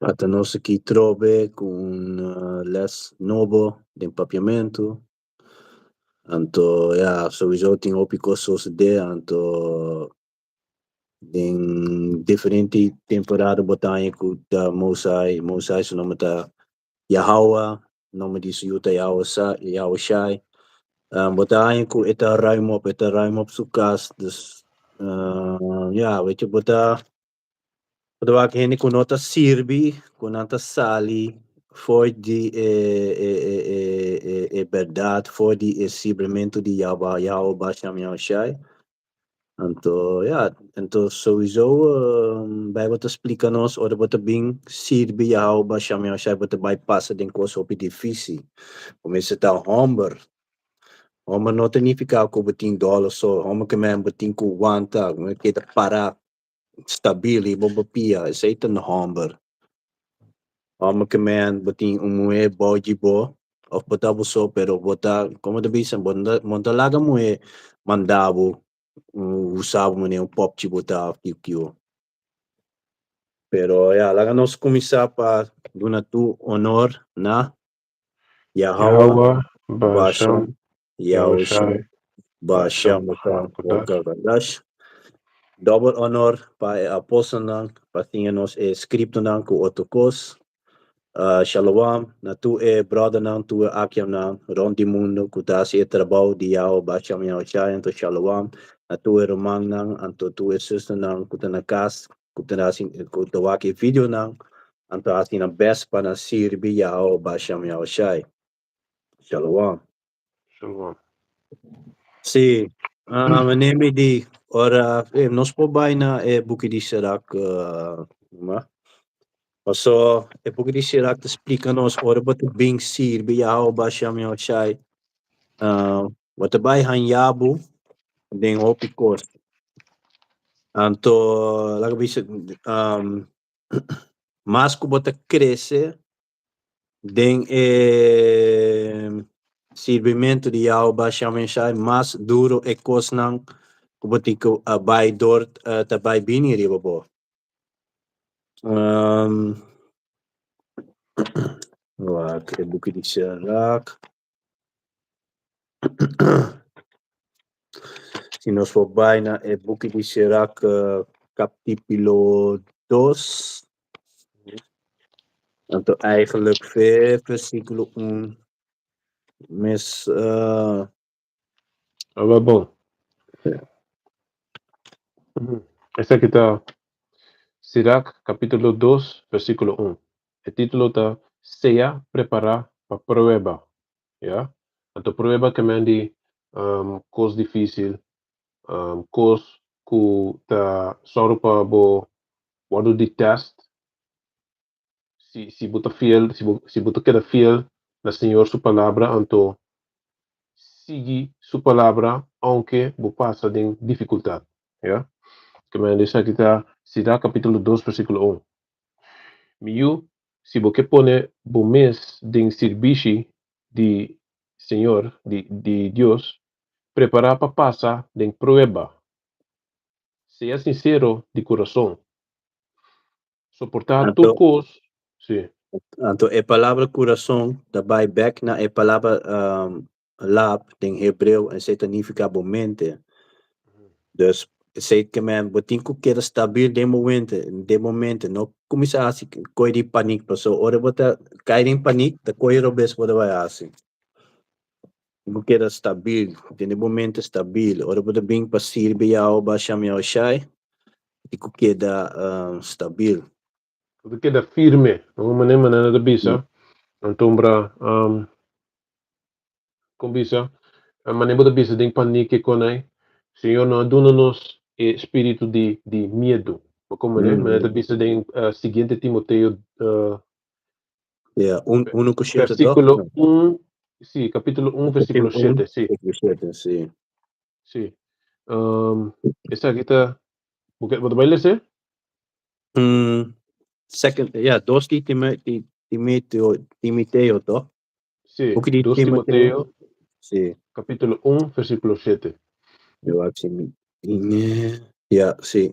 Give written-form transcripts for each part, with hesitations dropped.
Ata nos aki trobe ku un les nobo den papiamentu. Anto ya, souiso tin hopi kos sosodé, anto den diferente temporada bo ta haña ku ta Mosai, Mosai su nomber ta Yahawah, nomber di su yu ta Yahawashi. Bo ta haña ku e ta ruim op, e ta ruim op su kas, dus ya, wet je, bo ta. Bo ta wak hende ku no ta sirbi, ku nan ta sali for di e bèrdat, for di e sirbimentu di Yahweh, Yahweh Bashem Yahushai. Anto, ya, anto souiso Bijbel ta splika nos ora bo ta bin sirbi Yahweh Bashem Yahushai bo ta bai pasa den kos hopi difísil. Bo mester ta hòmber. Hòmber no ta nifiká ku bo tin dòler so, hòmber ke men bo tin ku wanta, bo keda pará stabil i bo pia, esei ta un hòmber. Hòmber ke men bo tin un muhé bou di bo, òf bo ta bo so, pero bo ta, komo ta bisa, bo no ta laga muhé manda bo, usa bo manera un pòpchi bo ta òf kiu kiu. Pero ya, laga nos kuminsá pa duna tur honor na Yahawah, Bashem, Yahushai, Bashem, Kadash. Dòbel honor pa e apòstelnan pa siña nos e skriptonan ku otro kos. Shalom na tur e bròdernan, tur e akiamnan rònt di mundu ku ta hasi e trabou di Yahweh, Bashem, Yahushai. Anto shalom na tur e rumannan, anto tur e zusternan ku ta na kas ku ta hasi ku ta wak e videonan, anto hasi nan best pa nan sirbi Yahweh Bashem Yahushai. Shalom. Shalom. Sí, meneer mi di, ora nos por bai na e buki di Sirach, ma. Paso e buki di Sirach ta splika nos ora bo ta bin sirbi Yahweh Bashem Yahushai, bo ta bai haña bo den hopi kos. Anto laga bisa mas ku bo ta krese den e sirbimentu di Yahweh Bashem Yahshai, mas duro e kosnan ku bo tin ku a bai dor ta bai bini riba bo. Wak e buki di Sirach. Si nos por bai na e buki di Sirach kapítulo dos, anto eigenlijk versíkulo un mes. Aba bon. Esaki ta Sirach kapítulo dos versíkulo un. E título ta Sea Prepará pa Prueba. Ya. Anto prueba ke men di kos difísil, kos ku ta sòru pa bo wòrdu di tèst si si bo ta fiel, si bo si bo ta keda fiel na Señor su palabra anto sigui su palabra aunke bo pasa den difikultat. Ya. Ke men di esaki ta Sirach kapítulo dos versíkulo un. Mi yu, si bo ke pone bo mes den sirbishi di Señor, di di Dios, prepará pa pasa den prueba. Sea sinsero di kurason. Soportá tur Anto, kos, sí. anto e palabra kurason ta bai bèk na e palabra lab den hebreo, esei ta nifiká bo mente. Dus esei ke men bo tin ku keda stabil den bo mente, den bo mente, no kuminsá hasi koi di panik, pasobra ora bo ta kai den panik ta koi robes bo ta bai hasi. Tin ku keda stabil, tene bo mente stabil, ora bo ta bin pa sirbi Yahweh Bashem Yahushai, tin ku keda stabil. Bo ta keda firme, na un manera manera ta bisa, antombra Kon bisa? Manera bo ta bisa den panik e konai, Señor no a duna nos e spiritu di di miedu. Bo kon manera? Manera ta bisa den siguiente Timoteo Ja, un, uno ku shete toch? versíkulo un, sí, kapítulo un, versíkulo shete, sí. Versíkulo shete, sí. Sí. Esaki ta, bo ke, bo ta bai lesa? Second, ja, dos di Timoteo, Timoteo toch? Sí, Buki di dos Timoteo. Timoteo, Sí. kapítulo un, versíkulo shete. Yo wak si mi. Ja, sí.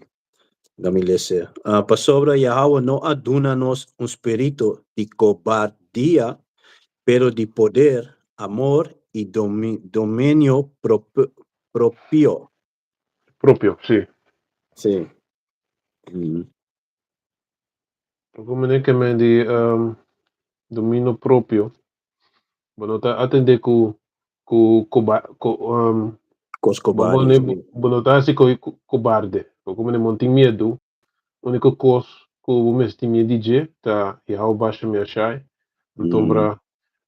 Dami lese. Pasobra Yahawah no a duna nos un spiritu di kobardia, pero di poder, amor i dominio propio. Propio, si. Si. Como ne ke men di dominio propio, bo no ta atende ku ku koba ku Kos bo kobarde, ne si. Bo no ta hasi kos kobarde. Bo como ne mon tin miedu, uniko kos ku bo mester tin miedu di dje ta Yahawah Bashem Yahshai. Antombra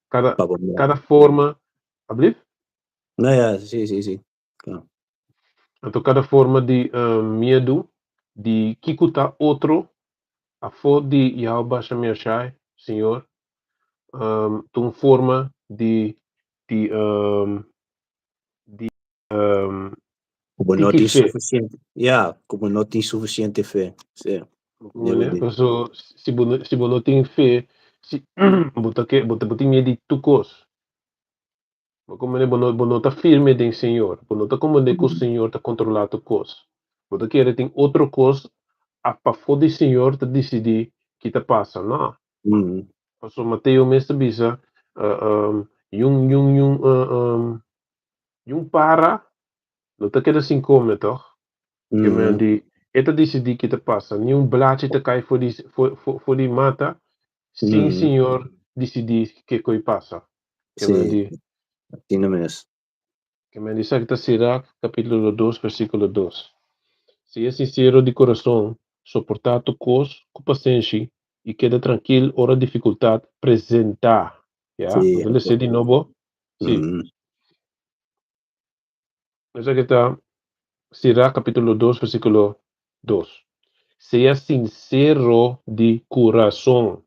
kada Pa bo mira. Kada forma, ablief? No, ja, si, si, si. Kla. Anto kada forma di miedu di kiko ta otro afó di Yahawah Bashem Yahshai, Señor, ta un forma di Ku bo no tiki tin fe. Sufisiente, ya, ku bo no tin sufisiente fe. Sí. Bo Paso si bo no tin fe, si bo ta ke bo tin miedu di tur kos. Bo komprende? Bo no ta firme den Señor. Bo no ta komprende ku Señor ta kontrolá tur kos. Bo ta kere tin otro kos a pafó di Señor ta disidí ki ta pasa. No. Paso Mateo mes ta bisa niun para no ta keda sin kome, toch? Ke men di e ta disidí ki ta pasa. Niun blachi ta kai for di mata sin Señor disidí ke koi pasa. Ke men di Asina mes. Ke men di esaki ta Sirach kapítulo 2 versíkulo 2. Sea sinsero di kurason, soportá tur kos ku pasenshi i keda trankil ora difikultat presentá. Ya, Bo ta lesa di nobo? Si. Esaki ta Sirach kapítulo 2 versíkulo 2. Sea sinsero di kurason,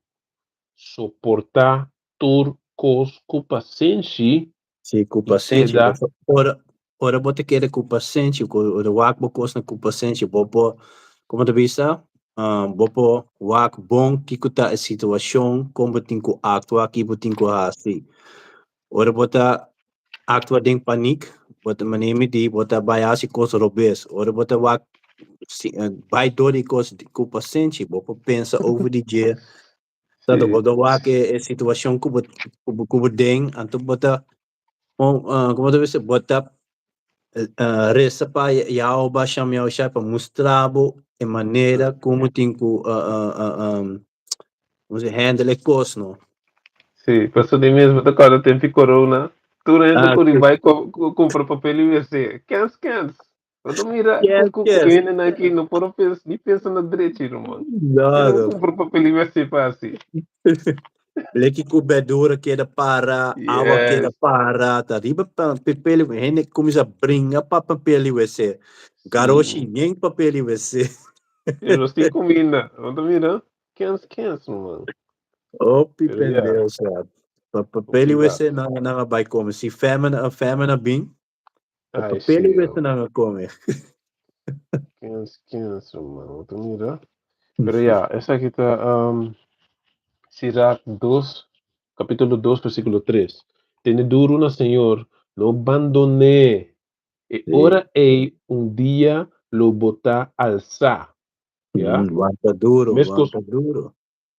soportá tur kos ku pasenshi Si, ku i pasenshi. Keda Ora bo ta keda ku pasenshi, ku ora wak bo kosnan ku pasenshi, bo por, komo ta bisa, bo por wak bon kiko ta e situashon, kon bo tin ku aktua, ki bo tin ku hasi. Ora bo ta aktua den panik, bo ta manera mi di, bo ta bai hasi kos robes. Ora bo ta wak si, bai dor di kos ku pasenshi, bo por pensa over di dje. Tanto bo ta wak e situashon ku bo den, anto bo ta, komo ta bisa, bo ta resa pa Yahweh Bashem Yahushai pa mustra bo e manera komo tin ku komo se handle e kos, no? Si, paso di mes bo ta kòrda tempu di corona, tur hende kuri bai kumpra papel i wc. Kens kens. Bo ta mira ku hendenan aki no por a pensa, ni pensa na drechi, ruman. No, Nan no. kumpra papel i wc pa hasi. Bleki ku berdura keda para, awa keda para, ta riba papel, hende kuminsá bringa pa papel i wc. Garoshi yen papel i wc. Pero nos tin kuminda, bo ta mira? Kens kens, ruman. Hopi Pero ya. pendejo sa. Pa papel i Hopi wc nan a bai kome. Si famine a bin, pa Ai, papel i sí, wc nan a kome. Kens kens, ruman. Bo ta mira? Pero ya, esaki ta Sirach 2, kapítulo 2, versíkulo 3. Tene duru na Señor, no bandon'é. E ora ei un dia lo bo ta alsá. Ya? Wanta duro, Meskos wanta duro.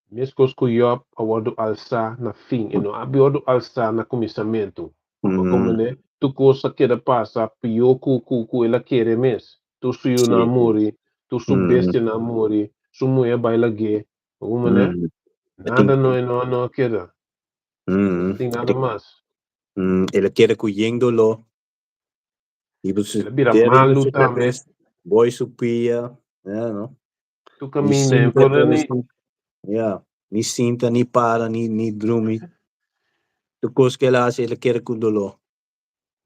Meskos ku Job a wòrdu alsá na fin, e no a wòrdu alsá na kuminsamentu. Bo komprendé? Tur kos a keda pasa pió ku el a kere mes. Tur su yunan a muri, tur su bestianan a muri, su muhé a bai lag'é. Bo komprendé? Nada no e no a keda. No tin nada mas. El a keda ku yen doló. Riba su El a bira riba malu su tambe. kabes, boi su pia, ya no. Tur Ni kaminda, e sinta por por ni ya, ni sinta, ni para, ni drumi. Tur kos ku el a hasi, el a keda ku doló.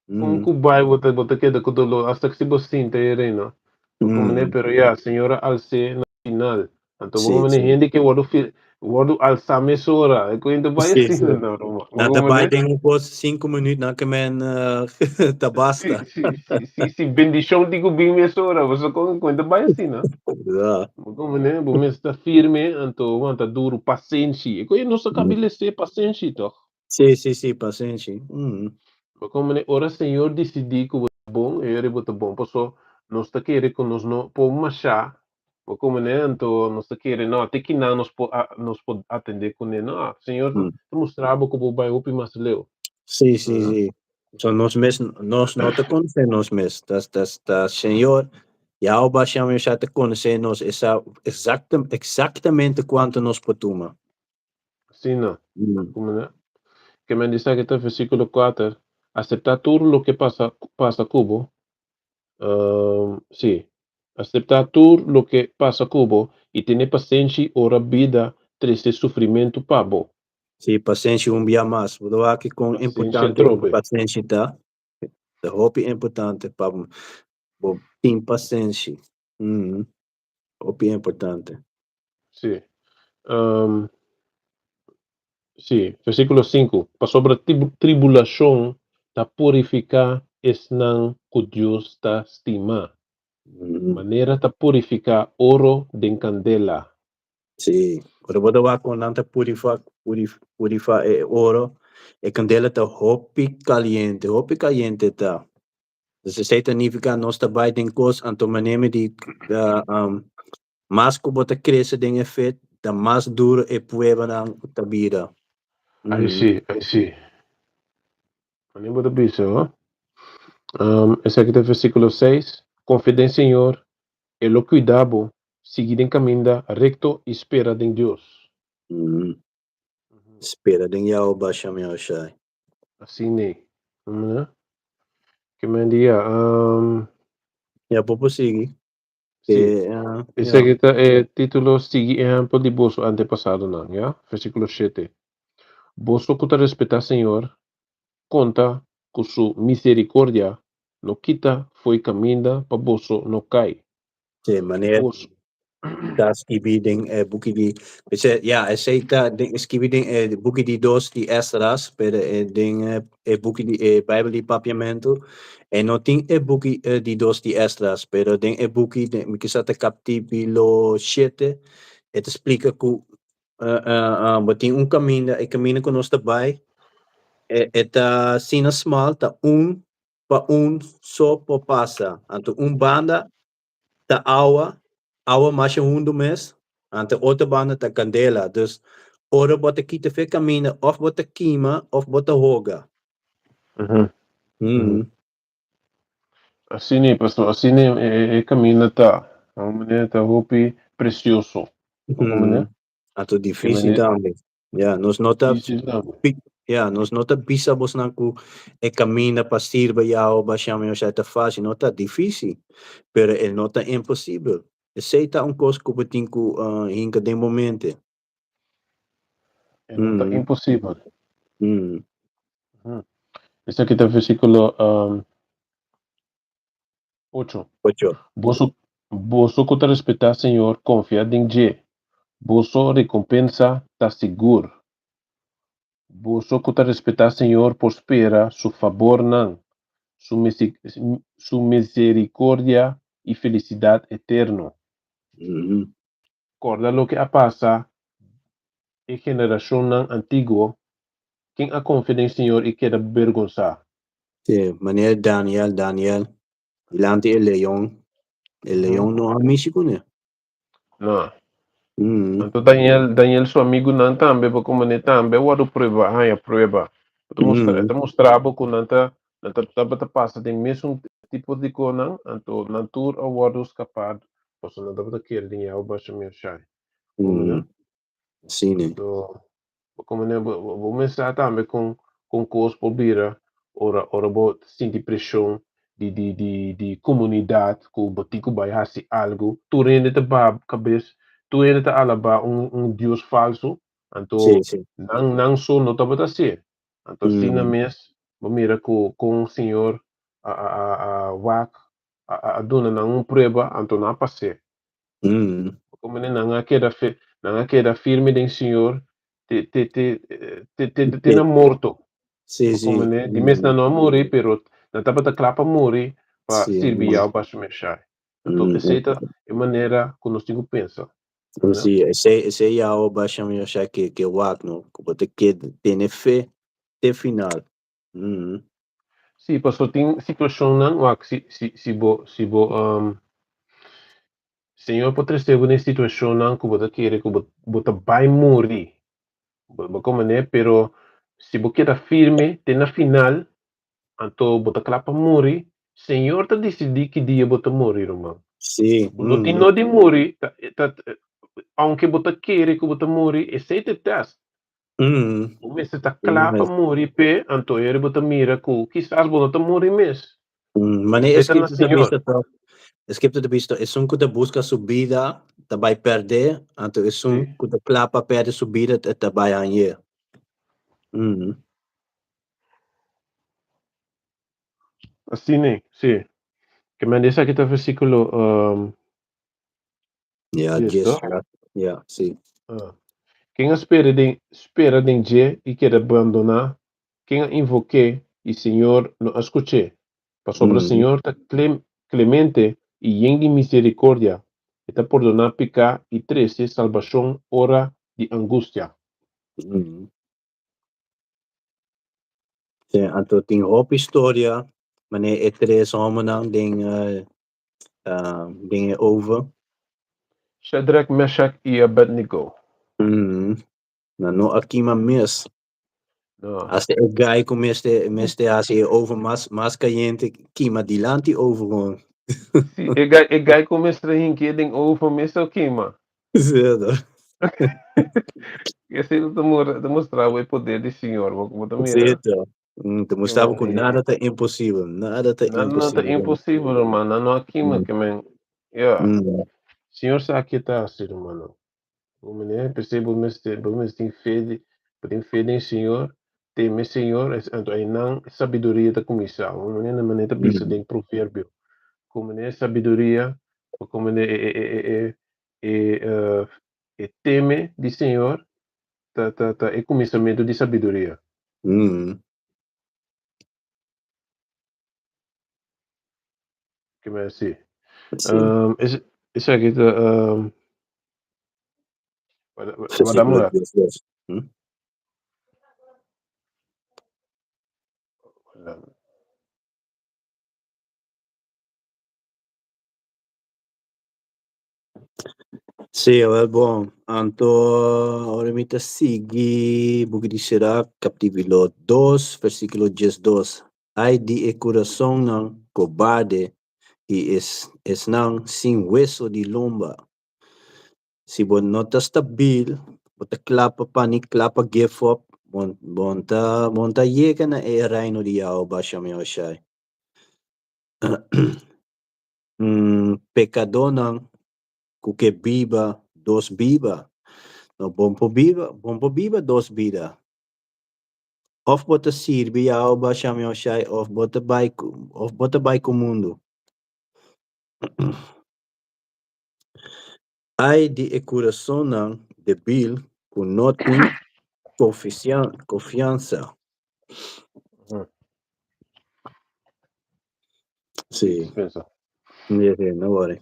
Kon ku bai bo ta keda ku doló, hasta ku si bo sinta e reino. Bo komprendé? Pero ya, Señor a als'é na final. Anto bo komprendé, hende ke wòrdu alsá mesora, e ku hende bai asina no, ruman. Bo Nan ta bai komprendé? den un kos 5 minüt, nan ke men ta basta. Si, si bendishon tin ku bin mesora, bo sa kon ku hende bai asina. Bo komprendé? Bo mes ta firme, anto wanta duru, pasenshi. E ku nos a kabi les'é pasenshi, tòg? Si, pasenshi. Bo komprendé? Ora Señor disidí ku bo ta bon, e ora bo ta bon. Paso nos ta kere ku nos no por mashá. Bo komo ne, anto nos ta kere, no, te kinan nos por atendé kuné. No, Señor ta mustra bo ku bo bai hopi mas leu. Sí, sí, sí. So nos mes, nos no ta konosé nos mes. Ta Señor, Yahweh Shem ya ta konosé nos esa eksaktamente kuantu nos por tuma. Sí, no. Komo ne? Ke men bisa ku ta versíkulo 4, aseptá tur loke pasa ku bo. Sí. Aseptá tur loke pasa ku bo i tene pasenshi ora bida trese sufrimentu pa bo. Sí, pasenshi un dia mas. Bo aki kon Pasenshi importante trobe. Pasenshi ta. Ta hopi importante pa bo tin pasenshi. Hopi importante. Sí. Sí, versíkulo 5. Pasobra tribulashon ta purifiká esnan ku Dios ta stima. Manera ta purifiká oro den kandela. Sí, ora bo ta wak kon nan ta purifiká e oro, e kandela ta hopi kaliente ta. Dus esei ta nifiká nos ta bai den kos anto manera di mas ku bo ta krese den e fe, ta mas duru e pruebanan ta bira. Ai sí, ai sí. Ani bo ta bisa, oh. Esaki ta versíkulo 6. Konfia den Señor, E lo kuida bo, sigui den kaminda rekto i spera den Dios. Spera den Yahweh Shem Yahushai. Asina ne. Ke men dia? Ya, por sigui. Sí. Esaki ta e título Sigui ehèmpel di boso antepasadonan, ya? Versíkulo 7. Boso ku ta respetá Señor, konta ku su miserikordia, no kita fo'i kaminda pa boso no kai. Sí, manera Boso, ta skibí den buki di ese, ja, esei ta den skibí den buki di 2 di Esdras, pero den e buki di e Bijbel di Papiamento e no tin e buki di 2 di Esdras, pero den e buki de mi kisas ta kapítulo 7 e ta splika ku bo tin un kaminda, e kaminda ku nos ta bai e ta asina smal, ta un pa un so por pasa. Anto un banda ta awa, awa mas hundu mes, anto otro banda ta kandela. Dus ora bo ta kita fo'i kaminda, òf bo ta kima, òf bo ta hoga. Asina ne, pastor, asina ne e kaminda ta. Un manera ta hopi presioso. Komo ne? Anto difísil tambe. Ja, nos no ta Difísil tambe. Ja, nos no ta bisa bosnan ku e kaminda pa sirbi Yahweh Shem Yahushai ta fásil, no ta difísil, pero e no ta imposibel. Esei ta un kos ku bo tin ku hinka den bo mente. E no ta imposibel. Esaki ta versíkulo 8. 8. Boso ku ta respetá Señor, konfia den dje. Boso rekompensa ta sigur. Boso ku ta respetá Señor por spera su fabornan, su miserikordia i felisidat eterno. Kòrda loke a pasa e generashonnan antiguo, ken a konfia den Señor i keda bergonsá. Sí, manera Daniel, dilanti e leon, e leon no a mishi kuné. No. Anto Daniel su amigunan tambe, pa komo ne tambe wòrdu prueba, haña prueba. Ta mustra, ta mustra bo ku nan ta pasa den mesun tipo di kosnan, anto nan tur a wòrdu skapá, pasobra nan tabata kere den Yahweh Shem Yahushai. Sí, ne. Anto, komo ne, bo mester tambe kon kos por bira ora bo sinti preshon di komunidat ku bo tin ku bai hasi algu, tur hende ta baha kabes, tur hende ta alabá un Dios falsu, anto Sí, sí. nan so no tabata hasié. Anto asina mes, bo mira ku Señor a wak a duna nan un prueba, anto nan a pas'é. Komo ne nan a keda firme den Señor te na morto. Sí, sí. Komo ne, di mes nan no a muri, pero nan tabata kla pa muri pa sirbi Yahweh Shem Yahushai. Anto esei ta e manera ku nos tin ku pensa. No? Sí, esei Yahweh Shem Yahushai ke wak, no? Ku bo ta keda tene fe te final. Sí, paso tin situashonnan wak si bo Señor por trese bo den situashonnan ku bo ta kere ku bo bo ta bai muri. Bo bo komprendé? Pero si bo keda firme te na final, anto bo ta kla pa muri. Señor ta disidí ki dia bo ta muri, ruman. Sí. Bo no tin no di muri, ta ta ounke bo ta kere ku bo ta muri, esei ta e tèst. Bo mester ta kla pa muri p'e, anto eri bo ta mira ku kisas bo no ta muri mes. Manera e Esei ta na scripture ta Señor. bisa toch, e scripture ta bisa toch, esun ku ta buska su bida ta bai pèrdè, anto esun ku ta kla pa pèrdè su bida ta bai hañ'é. Asina e, si. Ke men esaki ta versíkulo Ja, 10, 10, toch? ja, ja, sí. Ah. Ken a spera den, spera den dje i keda bandoná? Ken a invok'é i Señor no a skuch'é? Pasobra Señor ta klem, klemente i yen di miserikordia, e ta pordoná piká i trese salbashon ora di angustia. Sí, anto tin hopi storia manera e tres hòmbernan den den e oven. Shadrach, Meshach i Abednego. Nan no a kima mes. No. Hasta e guy ku mester mester hasi e oven mas mas kayente kima dilanti oven gewoon. Sí, e guy e guy ku mester a hinki e den oven mes a kima. Cierto. Esei ta ta mustra bo e poder di Señor, bo bo ta mira. Cierto. Ta mustra bo ku nada ta imposibel, nada ta Nada no ta imposibel. imposibel, ruman. Nan no a kima ke men. Ya. Señor sa ke ta hasi, rumannan. Bo manera p'esei bo mester bo mester tin fe di bo tin fe den Señor, teme Señor, anto einan sabiduria ta kuminsá. Bo manera manera ta bisa den Proverbio. Ku manera sabiduria, bo ku manera e e e e e e teme di Señor ta ta ta e kuminsamentu di sabiduria. Ke men si. Sí. Es esaki ta Versículo Madame 12. Sí, awel bon. Anto ora mi ta sigui buki di Sirach, capítulo 2, versículo 12. Ai di e curasonnan cobarde i es esnan sin hueso di lomba. Si bo no ta stabil, bo ta cla pa panic, cla pa give up, bo bo no ta bo no ta yega na e reino di Yahweh Bashem Yahushai. Pekadónan ku ke biba dos biba. No bon por biba, bon por biba dos bida. Òf bo ta sirbi Yahweh Hashem Yahushai òf bo ta bai ku òf bo ta bai ku mundu. Ai di e kurasonnan debil ku no tin konfiansa. Sí. Dispensa. Sí, sí, no worry.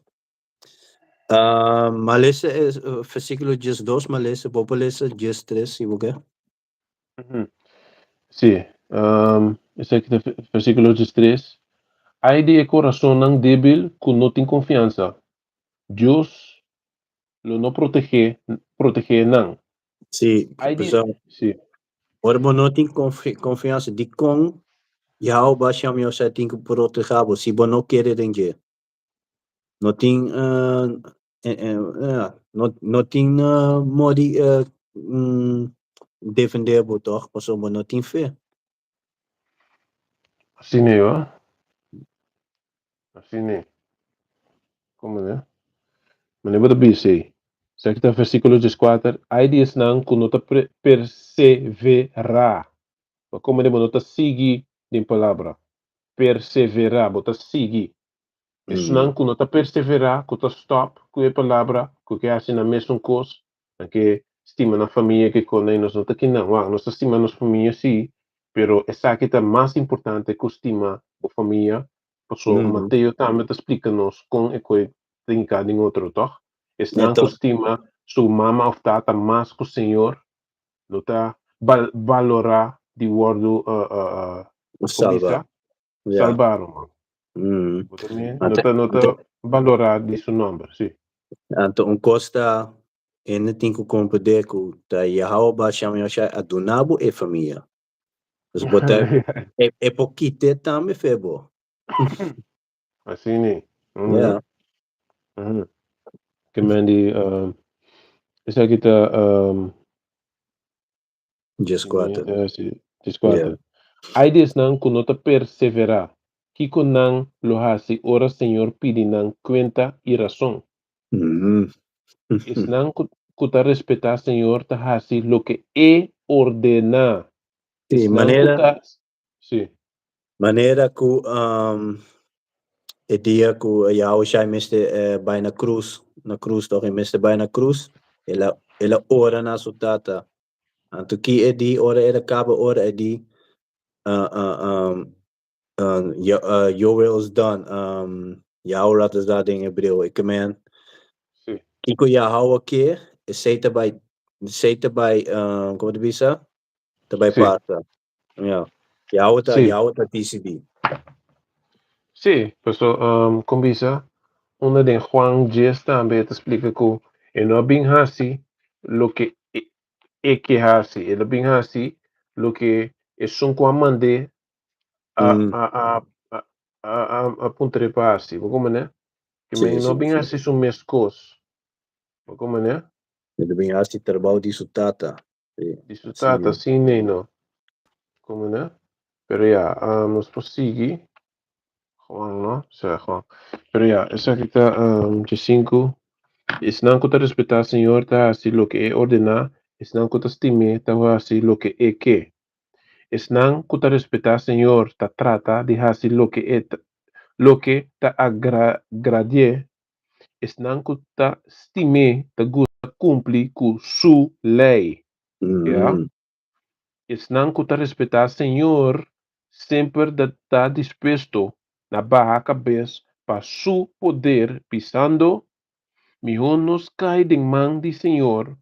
Uh, ma lesa es, uh, versículo 12, ma lesa, bo por lesa 13 si bo ke. Sí, um, esaki ta versículo 13. Ai di e corazonnan débil cu no tin confiansa. Dios lo no protegé, protegé nan. Sí, Ai di, pues, sí. Ora bo no tin confiansa, dikon Yahweh Hashem Yahshua tin ku protegá bo si bo no kere den dje? No tin no no tin modi defendé bo tòg pasobra bo no tin fe. Asina e, hoor. Asina e. Como ne? Mane bo ta bisa ei? Esaki ta versículo 14, Ai di esnan ku no ta perseverá. Bo como bo no ta sigui den palabra. Perseverá, bo ta sigui. Esnan ku no ta perseverá, ku ta stòp ku e palabra, ku ke hasi nan mesun kos, nan ke stima nan famia, ke kos, nos no ta kinan. Wak, nos ta stima nos famia sí, pero esaki ta mas importante ku stima bo famia, pasobra Mateo tambe ta splika nos kon e kos tin ka den otro, tòg? Esnan ku stima su mama òf tata mas ku Señor, no ta balorá di wòrdu Salba. Salba, ruman. Bo ta mira? No ta, no ta balorá di su nòmber, sí. Anto un kos ta hende tin ku komprendé ku ta Yahawah Bashem Yahushai a duna bo e famia. Dus bo ta e por kit'é tambe fe bo. Asina e. Ja. Ke men di esaki ta 14. 14. Ai di esnan ku no ta perseverá, kiko nan lo hasi ora Señor pidi nan kuenta i rason? Esnan ku ta respetá Señor ta hasi loke E ordená. Sí, Esnan ku manera ta Sí. Manera ku e dia ku Yahushua mester bai na krus, na krus tok, e mester bai na krus, el a el a ora na su tata. Anto ki e di ora el a kaba ora e di, Your will is done, Yahweh laat es dat den hebreo, e ke men kiko Yahweh ke, esei ta bai, esei ta bai, komo ta bisa? Ta bai pasa. Ja. Yahweh ta, Yahweh ta disidí. Sí, paso kon bisa, unda den Juan 10 tambe e ta splika ku e no a bin hasi loke e ke hasi, el a bin hasi loke esun ku a mand'é a a a a a puntr'é pa hasi. Bo komprendé? Ke men no a bin hasi su mes kos. Bo komprendé? El a bin hasi trabou di su tata. Di su tata, sí, nee, no. Como no? Pero ya, nos por sigui. Juan, no? Sí, Juan. Pero ya, esaki ta 5. Esnan ku ta respetá Señor ta hasi loke E ordená, esnan ku ta stim'é ta hasi loke E ke. Esnan ku ta respetá Señor ta trata di hasi loke E loke ta agradié, Esnan ku ta stim'é ta gusta kumpli ku su lei. Ya. Esnan ku ta respetá Señor semper ta dispuesto na baha kabes pa su poder, bisando, Mihó nos kai den man di Señor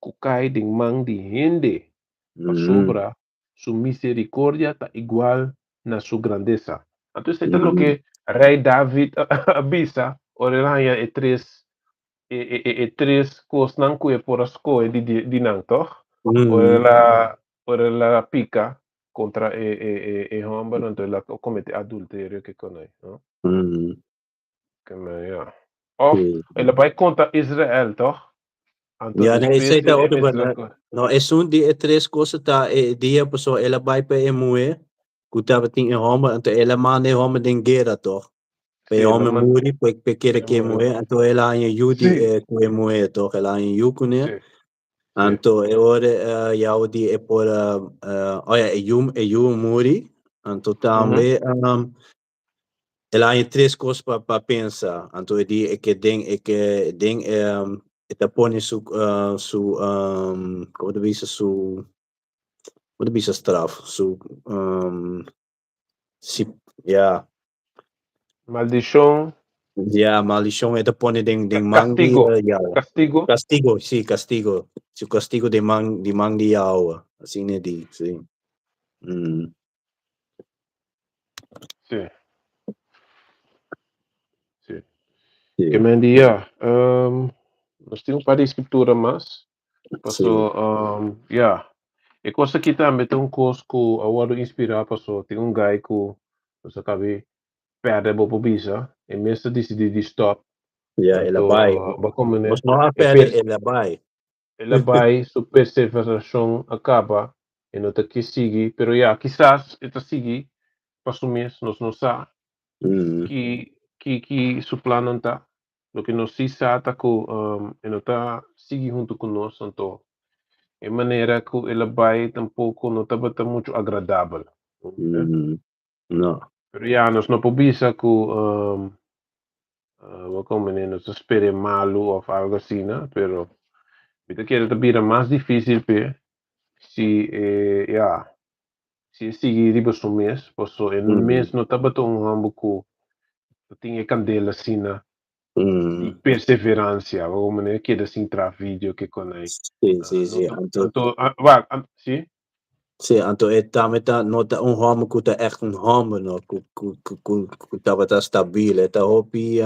ku kai den man di hende, pasobra su misericordia ta igual na su grandesa. Anto esei ta loke Rei David a bisa ora el a haña e tres e e e tres kosnan ku e por a skohe di di nan, tòg? Ora el a ora el a pika kontra e e e e hòmber, anto el a komete adulterio ke konai, no? Ke men, ya. Òf el a bai kontra Israel, tòg? Anto Ja, nee, despues esei ta e otro mester banda. a kohe. No, esun di e tres cosa ta e dia pasobra el a bai pa e muhé ku tabatin e hòmber, anto el a manda e hòmber den guera tòg. Pa Sí, e el a hòmber manda muri, pa e kere e ku e muri. muhé, anto el a haña yu di e ku e muhé tòg, el a haña yu kuné. Anto e ora Yahweh di e por a, oh ja, e yu e yu a muri, anto tambe El a haña tres kos pa pa pensa, anto e di e ke den e ke den e e ta pone su su komo ta bisa su komo ta bisa straf su si ya. Maldishon. Ya maldishon e ta pone den den man di Kastigo Yahweh. Kastigo. Kastigo si kastigo su kastigo den man di man di Yahweh asina e di si. Sí. Sí. Ke men di ya. Nos tin un par di skritura mas. Paso, ya. E kos aki tambe ta un kos ku a wòrdu inspirá paso tin un guy ku nos a kabi pèrdè bo por bisa. E mes a disidí di stòp. Ya, el a Anto, bai. bo komprendé? Nos no a E pèrdè, el a bai. El a bai, su perseverashon a kaba, e no ta ke sigui, pero ya, kisas e ta sigui pa su mes, nos no sa ki ki ki su plannan ta. Loke nos si sa ta ku e no ta sigui huntu ku nos, anto e manera ku el a bai tampoko no tabata muchu agradabel. No. Pero ya, nos no por bisa ku bo komprende, nos ta spera e malu òf algu asina, pero mi ta kere ta bira mas difísil p'e si e, ya, si e sigui riba su mes, paso e mes no tabata un hòmber ku tin e kandela asina di perseveransia, bo komprende, keda sin traha video ke konai. Sí, sí, sí. Anto, Anto, wak, sí? Sí, anto e tambe ta no ta un hòmber ku ta ègt un hòmber no, ku ku ku ku ku tabata stabil. E ta hopi.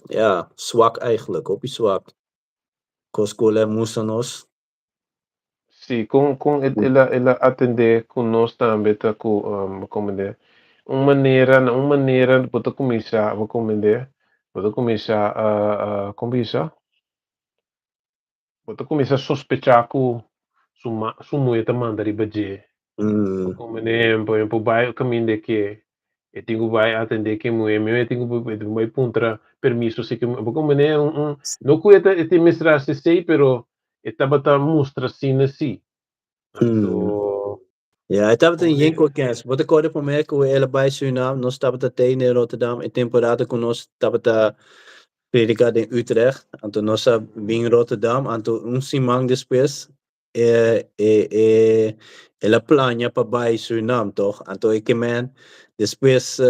Ja, swak eigenlijk, hopi swak. Kos ku el a mustra nos. Sí, kon el a atendé ku nos tambe ta ku, komende, un manera, na un manera bo ta kuminsá, bo komende, bo ta kuminsá, kon bisa? Bo ta kuminsá sospechá ku su ma, su muhé ta manda riba dje. Komende, por ehempel, bai kaminda ke e tin ku bai atendé ke muhé, mi e tin ku bai puntra permiso si ke muhé, bo komende un, no ku e ta e tin mester hasi esei, pero e tabata mustra asina si. Anto Ja, e tabata un yen kos. Bo ta kòrda promé ku el a bai Surinam, nos tabata tei na Rotterdam e temporada ku nos tabata prediká den Utrecht. Anto nos a bin Rotterdam, anto un siman despues el a plania pa bai Surinam, toch? Anto e ke men despues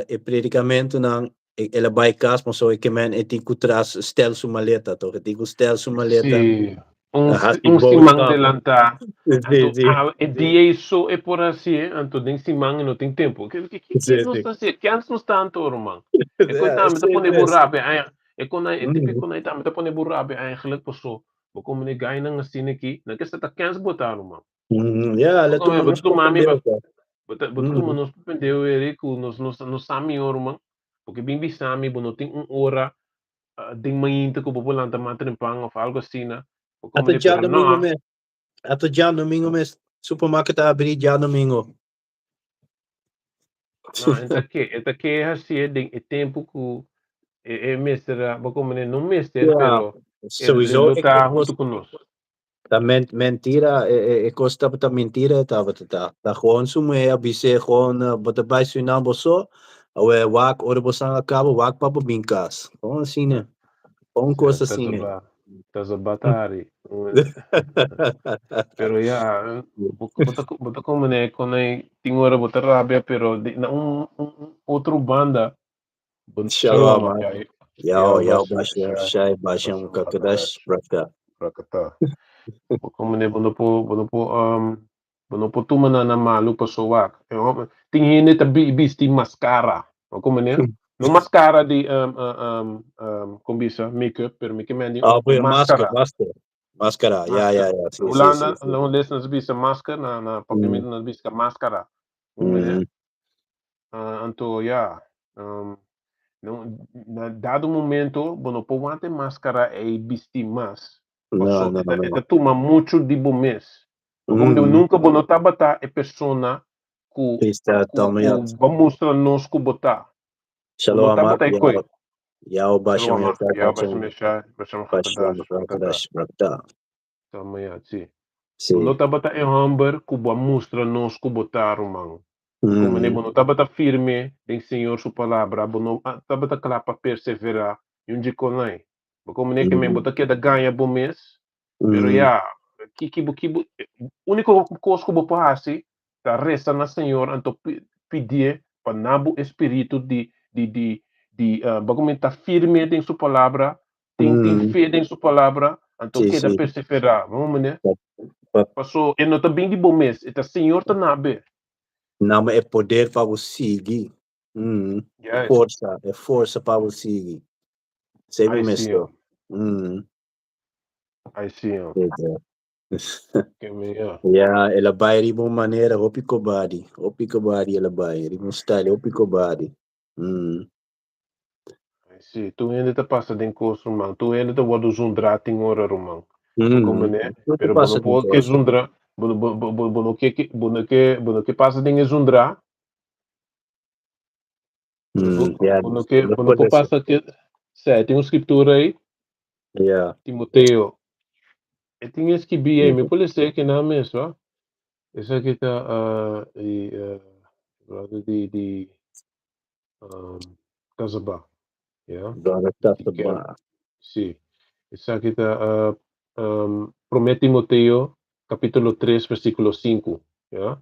e predikamentunan el a bai kas, pasobra e ke men e tin ku tras stel su maleta, toch? E tin ku stel su maleta. Sí, Hasi un siman boodschap. Delantá. Sí, Anto sí. E dia ei so e por hasié, anto den siman e no tin tempu. Ke nos ta hasié? Kens nos ta anto, ruman? E kos Ja, tambe ta pone bo mes. rabia, e kon e típiko nan tambe ta pone bo rabia eigenlijk, paso bo komo e gainan asina aki, nan ke sa ta kens bo ta, ruman. Ja, Bo le tuma tuma bo nos tuma mi pa pendejo. bo ta tuma nos pa pendejo eri ku nos sa mihó, ruman. Porque bin bisa mi bo no tin un ora den mainta ku bo por lanta mas trempan of algo asina. Bo Ata komo pero djadomingo no. mes. Ata djadomingo mes. Supermarket ta abrí djadomingo. No, e ta ke hasié den e tempu ku e mester, bo komo no mester, pero e Sowieso lo ta e kos huntu ku nos. Ta mentira, e kos tabata mentira tabata ta. Ta gewoon su muhé a bis'é gewoon bo ta bai Surinam bo so, awe wak ora bo san a kaba wak pa bo bin kas. Gewoon asina. Gewoon kos asina. Ta batari. Pero ja, bo ta komo ne kon e tin ora bo ta rabia, pero na un otro banda. Shalom. Shalom. Yao, yao, bashem, shai, bashem, kakadash, braka. Brakata. Bo komo ne bo no por tuma na malu paso wak. Tin hende ta bisti maskara. Bo komo ne? No maskara di kon bisa, make-up, pero mi ke men di Ah, pues maskara. Masker, masker. Maskara, ja. Hulanda, Sí. na hulandes nan bisa masker, na papiamentu nan bisa maskara. Bo ne? Anto ja, no, na dado momento, bo no por wanta maskara e bisti mas. No, Paso, no, e no. ta tuma muchu di bo mes. Como nunka bo no tabata e persona ku Está ku toma ku ya. bo mustra nos ku bo ta. Bo no Shalom, tabata e koi. Yao, yao, bashem, Shalom, yao, ya bashem, bashem shai, bashem bashem, hakadash, brakata. kakadash, brakata. Tama ya, si. Sí. Bo no tabata e hòmber ku bo mustra nos ku bo ta, ruman. Komo ne bo no tabata firme den Señor su palabra, bo no tabata kla pa perseverá i un jikonai. Bo komo ne ke men bo ta keda gaña bo mes, pero ya, ki bo, úniko kos ku bo por hasi ta resa na Señor anto pidié pa na bo espíritu di bo komo ta firme den su palabra, tin fe den su palabra, anto keda perseverá. Vamos ne? Paso e no ta bin di bo mes, e ta Señor ta nabe. Nama e poder pa bo sigui. Forsa, e forsa pa bo sigui. Sei bo I mes. see him. I see him. Ke me, ja. Ja, el a bai riba un manera hopi kobadi. Hopi kobadi el a bai. Riba un style hopi kobadi. I see. Tur hende ta pasa den kos, ruman. Tur hende ta wòrdu zundrá tin ora, ruman. Komo ne? Tur Pero bo pasa no den por ke kos. zundra, bo no ke pasa den e zundrá. Ja, Bo no ke no bo no por puede ser. pasa ke. Sí, tin un skritura ei, Timoteo. E tin skibí ei, mi por ser ku nan mes, no? Esaki ta di Casaba. Ja. Brother Tasaba. Sí. Esaki ta 1 Timoteo kapítulo 3 versíkulo 5. Ja.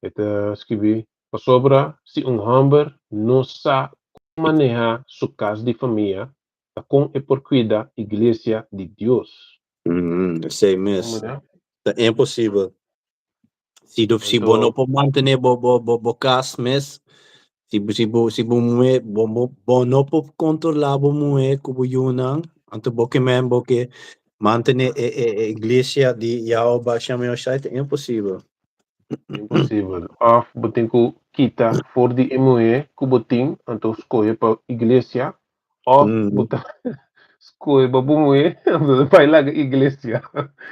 E ta skibí: "Pasobra si un hòmber no sa manehá su kas di famia, ta kon e por kuida iglesia di Dios?" Esei mes. Komo ne? Ta imposibel. Si bo Anto, no por mantené bo kas mes, si Si bo muhé, bo no por kontrolá bo muhé ku bo yunan, anto bo ke men bo ke mantené e iglesia di Yahweh Bashem Yahushai, ta imposibel. Imposibel. Òf bo tin ku kita for di e muhé ku bo tin, anto skohe pa iglesia, òf bo ta skohe pa bo muhé, anto bai laga iglesia.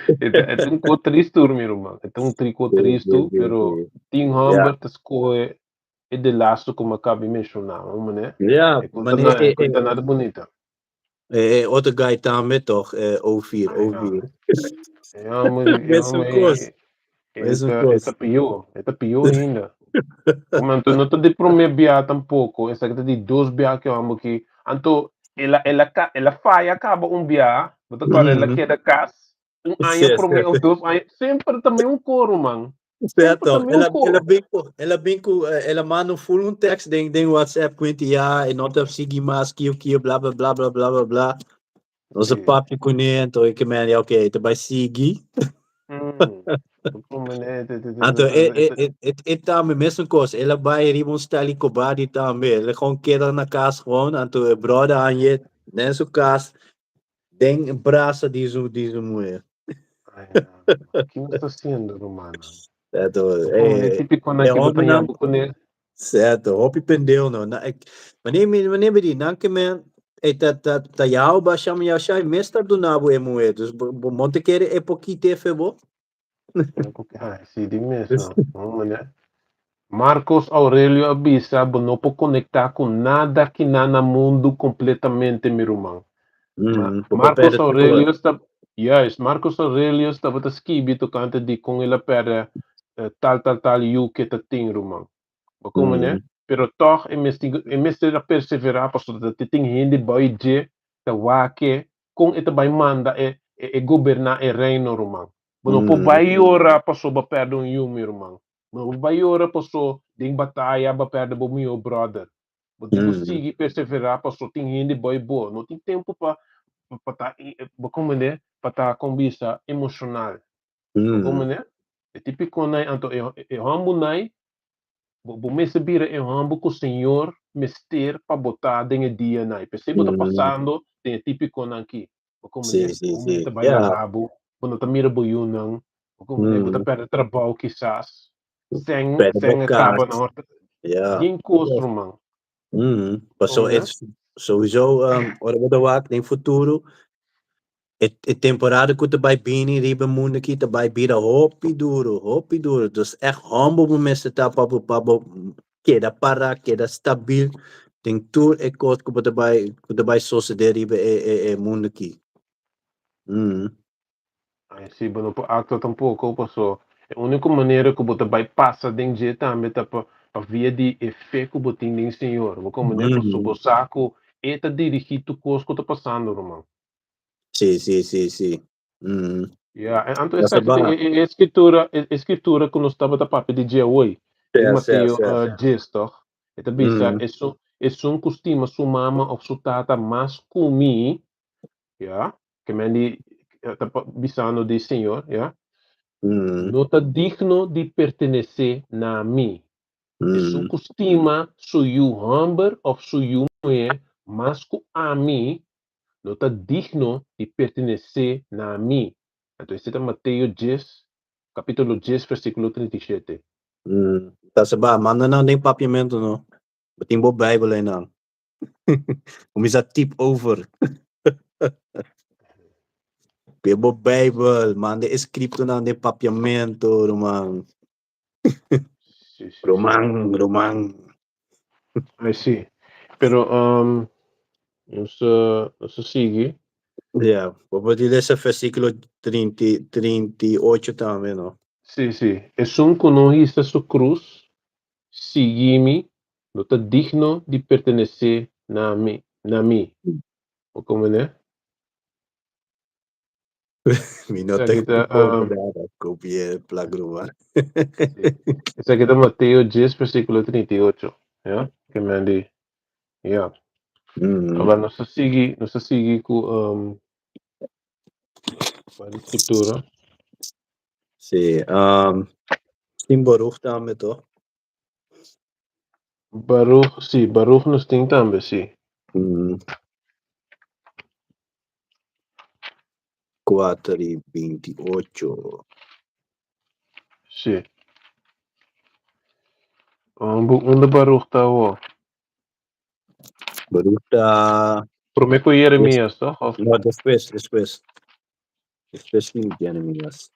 E ta un kos tristu, mi ruman. E ta un triko tristu, pero tin hòmber ta skohe e de laatste ku mi a kaba di menshoná, mané. Ja, E konta mané na, e konta nada bunita. E otro guy tambe toch, O4, O4. Ja, maar, ja, Mesun maar kos. e Mesun ta, kos. e ta pió, e ta pió ainda. Como anto no ta di promé bia tampoko, esaki ta di dos bia ku hòmber ki anto el a faya kaba un bia, bo ta kòrda el a keda kas un aña promé òf 2 aña, semper ta un koro, man. Semper Certo, ta un el a koro. bin ku, el a manda full un tekst den WhatsApp ku ja, e no ta sigui mas, kio kio, bla bla bla bla bla bla bla. Nos a papia kuné, anto ik men ja, oké, ta bai sigui. Como ne, Anto e tambe mesun kos, el a bai riba un style kobadi tambe, el a gewoon keda na kas gewoon, anto e brother hañ'é den su kas, den brasa di su muhé. Ay, no. Kiko ta hasiendo, ruman? Certo, Como ne típiko na e ku bo ta hombernan yambo kuné. Certo, hopi pendeu no. Na, ik, wanneer mi di, nan ke men, e ta jou ba sham ya shai mes ta duna bo e muhé, dus bo no ta kere e por kit'é fe bo. Ay, sí, di mes, no. No, mané. Marcos Aurelio a bisa, bo no por konektá ku nada ku na mundu kompletamente, mi ruman. Bo Marcos pèrdè tur. Aurelio ta, yes, Marcos Aurelio tabata skibi tokante di kon el a pèrdè tal tal tal yu ku ta tin, ruman. Bo komo ne? Pero toch e mester a perseverá pasobra ta tin hende bai dje ta wak kon e ta bai manda e goberná e reino, ruman. Bo no por bai yora paso bo a pèrdè un yu, mi ruman. Bo no por bai yora paso den bataya bo a pèrdè bo mihó brother. Bo tin ku sigui perseverá paso tin hende bai bo. No tin tempu pa ta, bo komo ne? Pa ta kon bisa emoshonal. Bo komo ne? E típiko nai anto e hòmber nai bo mester bira e hòmber ku Señor mester pa bo ta den e dia nai. P'esei bo ta pasando den e típikonan aki. Bo komo ne? Bo muhé ta bai laga bo, bo no ta mira bo yunan, bo komo ne? Bo ta pèrdè trabou kisas. Sen Pèrdè bo sen a kaba kas. na horta. Ja. Yen kos, ruman. Paso Komo ne? het sowieso ora bo ta wak den futuro e temporada ku ta bai bini riba mundu aki ta bai bira hopi duro, hopi duro. Dus echt humble bo mester ta pa bo keda para, keda stabil den tur e kos ku ta bai susedé riba e mundu aki. Ay, sí, bo no por aktua tampoko, paso e úniko manera ku bo ta bai pasa den dje tambe ta pa via di e fe ku bo tin den Señor. Bo komo ne? Paso bo sa ku e ta dirigí tur kos ku ta pasando, ruman. Sí. Ja, en anto Dat is esaki waar. e skritura ku nos tabata papia di dje awe, di Mateo 10, toch? E ta bisa, esun ku stima su mama òf su tata mas ku mi, ja, ke men di ta bisando di Señor, ja, no ta digno di pertenesé na mi. Esun ku stima su yu hòmber òf su yu muhé mas ku ami, no ta digno di pertenesé na mi. Anto, esei ta Mateo 10, kapítulo 10, versíkulo 37. Ta saba, manda nan den papiamento no. Bo tin bo Bijbel einan. Kuminsá type over. Pe bo Bijbel, manda e skriptonan den papiamento, ruman. Ruman, ruman. Ay, sí. Pero nos sigui. Ja, bo por lesa versíkulo 30, 38 tambe, no? Sí. Esun ku no hisa su krus, sigui mi, no ta digno di pertenesé na mi. Na mi. O komo ne? Mi no ta Esaki ta, kopiá plak, ruman. Sí. Esaki ta Mateo 10, versíkulo 38. Ja? Ke men di. Ja. Awor nos ta sigui ku e skritura. Sí, tin Baruch tambe, toch? Baruch, sí, Baruch nos tin tambe, sí. 4 i 28. Sí. Unda Baruch ta awor? Baruch ta Promé ku Jeremias, toch? Of? No, despues, despues. Despues di Jeremias.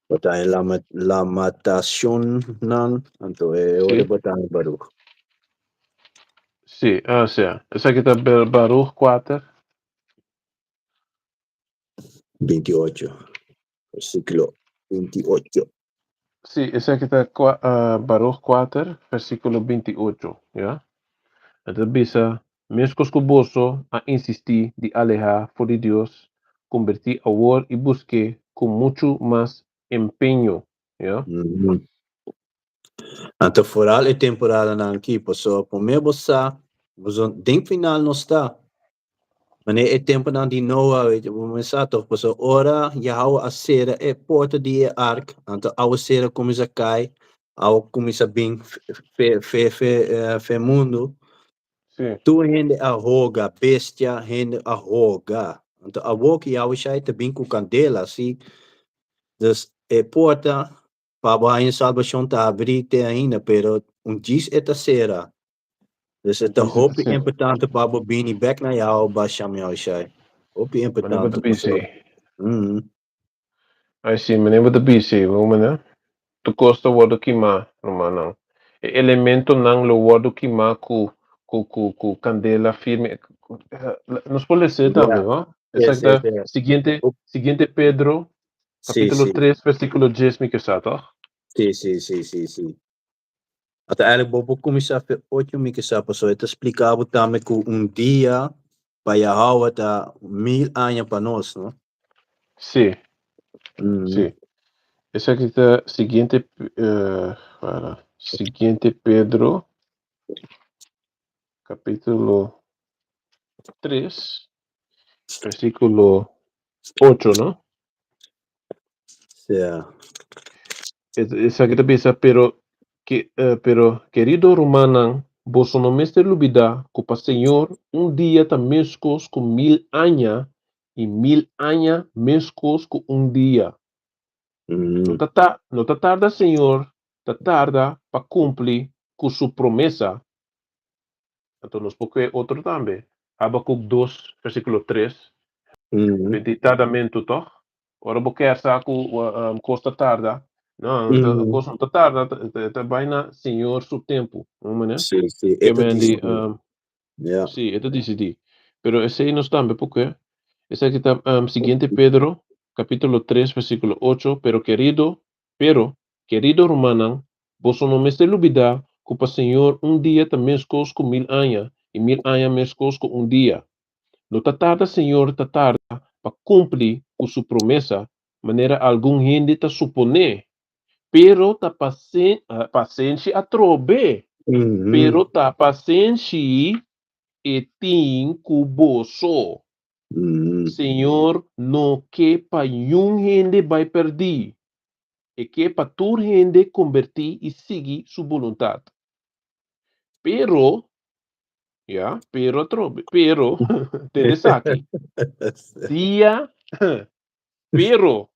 Bo ta en Lamentacionnan, anto e ora bo ta en Baruch. Sí, ah, sí. Esaki ta Baruch 4. 28. Versíkulo 28. Sí, esaki ta Baruch 4, versíkulo 28, ya? E ta bisa, Meskos ku boso a insistí di alehá for di Dios, kombertí awor i busk'é ku muchu mas empeño, ya? Anto foral e temporadanan aki, pasobra promé bo sa, boso den final nos ta. Manera e tempunan di Noa, weet je, bo mester sa toch, pasobra ora Yahawah a sera e porta di e ark, anto awasera kuminsá kai, awa kuminsá bin fe fe fe fe mundu. Tur hende a hoga, bestia, hende a hoga. Anto awor ku Yahushai ta bin ku kandela, si. Dus e porta pa bo haña salbashon ta habrí te ainda, pero un djis e ta sera. Dus e ta hopi importante pa bo bini bek na Yahweh Basham Yahushai. Hopi importante. Meneer bo ta bisa. Ai si, meneer bo ta bisa, meneer. Tur kos ta wòrdu kimá, rumannan. E elementonan lo wòrdu kimá ku ku ku ku kandela firme. Nos por lesa tambe, no? Esaki ta siguiente siguiente Pedro kapítulo 3 versíkulo 10 mi ke sa, tòg? Sí, sí, sí, sí, sí. Ata eigenlijk bo por kuminsá fe 8 mi ke sa, pasobra e ta splika bo tambe ku un dia pa Yahawah ta 1000 aña pa nos, no? Sí. Sí. Esaki ta siguiente, para, siguiente Pedro, capítulo 3, versículo 8, no? Sí. Esaki ta bisa, pero, ke, pero querido rumannan, boso no mester lubidá ku pa Señor un dia ta meskos ku 1000 aña i 1000 aña meskos ku un dia. No ta ta, no ta tarda Señor ta tarda pa kumpli ku su promesa. Anto nos por kue otro tambe. Habakuk 2 versíkulo 3. Di tardamentu tòg? Ora bo kier sa ku kos ta tarda, no, kos no ta tarda, ta bai na Señor su tempu. No manera? Sí, sí, e ta disidí. Sí, e ta disidí. Pero esei nos tambe por kue. Esaki ta siguiente Pedro, capítulo 3, versículo 8, Pero querido, pero, querido rumannan, boso no mester lubidá ku pa Señor un dia ta meskos ku 1000 aña, i 1000 aña meskos ku un dia. No ta tarda Señor ta tarda pa kumpli ku su promesa, manera algun hende ta suponé, pero ta pasenshi atrobe, pero ta pasenshi e tin ku boso. Señor no ke pa niun hende bai pèrdí, e ke pa tur hende kombertí i sigui su boluntat. Pero, ya, pero atrobe, pero, tende esaki, dia, pero,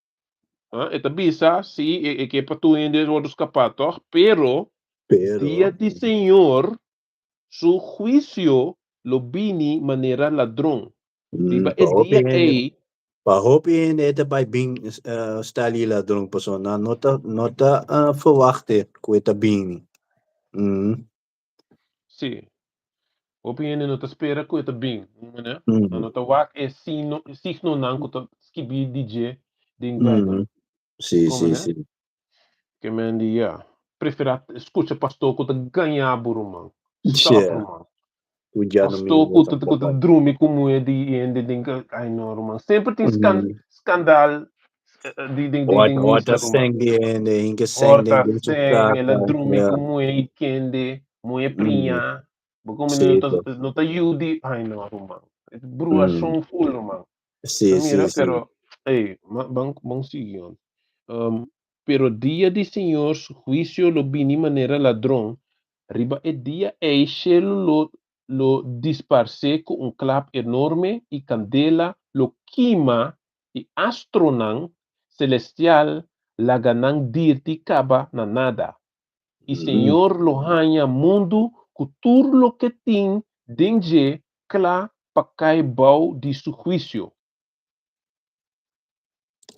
e ta bisa, si, e ke pa tur hende wòrdu skapá tòg, pero, dia di Señor su huisio lo bini manera ladron. Riba e dia ei. Pa hopi hende e ta bai bin style di ladron pasobra nan no ta no ta verwachtte ku e ta bini. Sí. Hopi hende no ta spera ku e ta bin, manera. Nan no ta wak e signo signonan ku ta skibí di dje den Bijbel. Sí, sí, sí. Ke men di ya. Preferá skucha pastor ku ta gañá bo ruman. Stop ruman. Pastor ku ta ku ta drumi ku muhé di hende den ay no ruman. Semper tin skandal di den den den misa ruman. Horta seng di hende, hinka seng den Horta seng, el a drumi ku muhé i kende, muhé priñá. Bo komo no ta no ta yu di ay no ruman. Bruashon ful ruman. Sí, sí, Mira sí. pero ey ban ban sigui. Pero dia di Señor su huisio lo bini manera ladron, riba e dia ei shelu lo lo disparsé ku un klap enorme i kandela lo kima e astronan selestial laga nan dirti kaba na nada. I Señor lo haña mundu ku tur loke tin den dje kla pa kai bou di su huisio.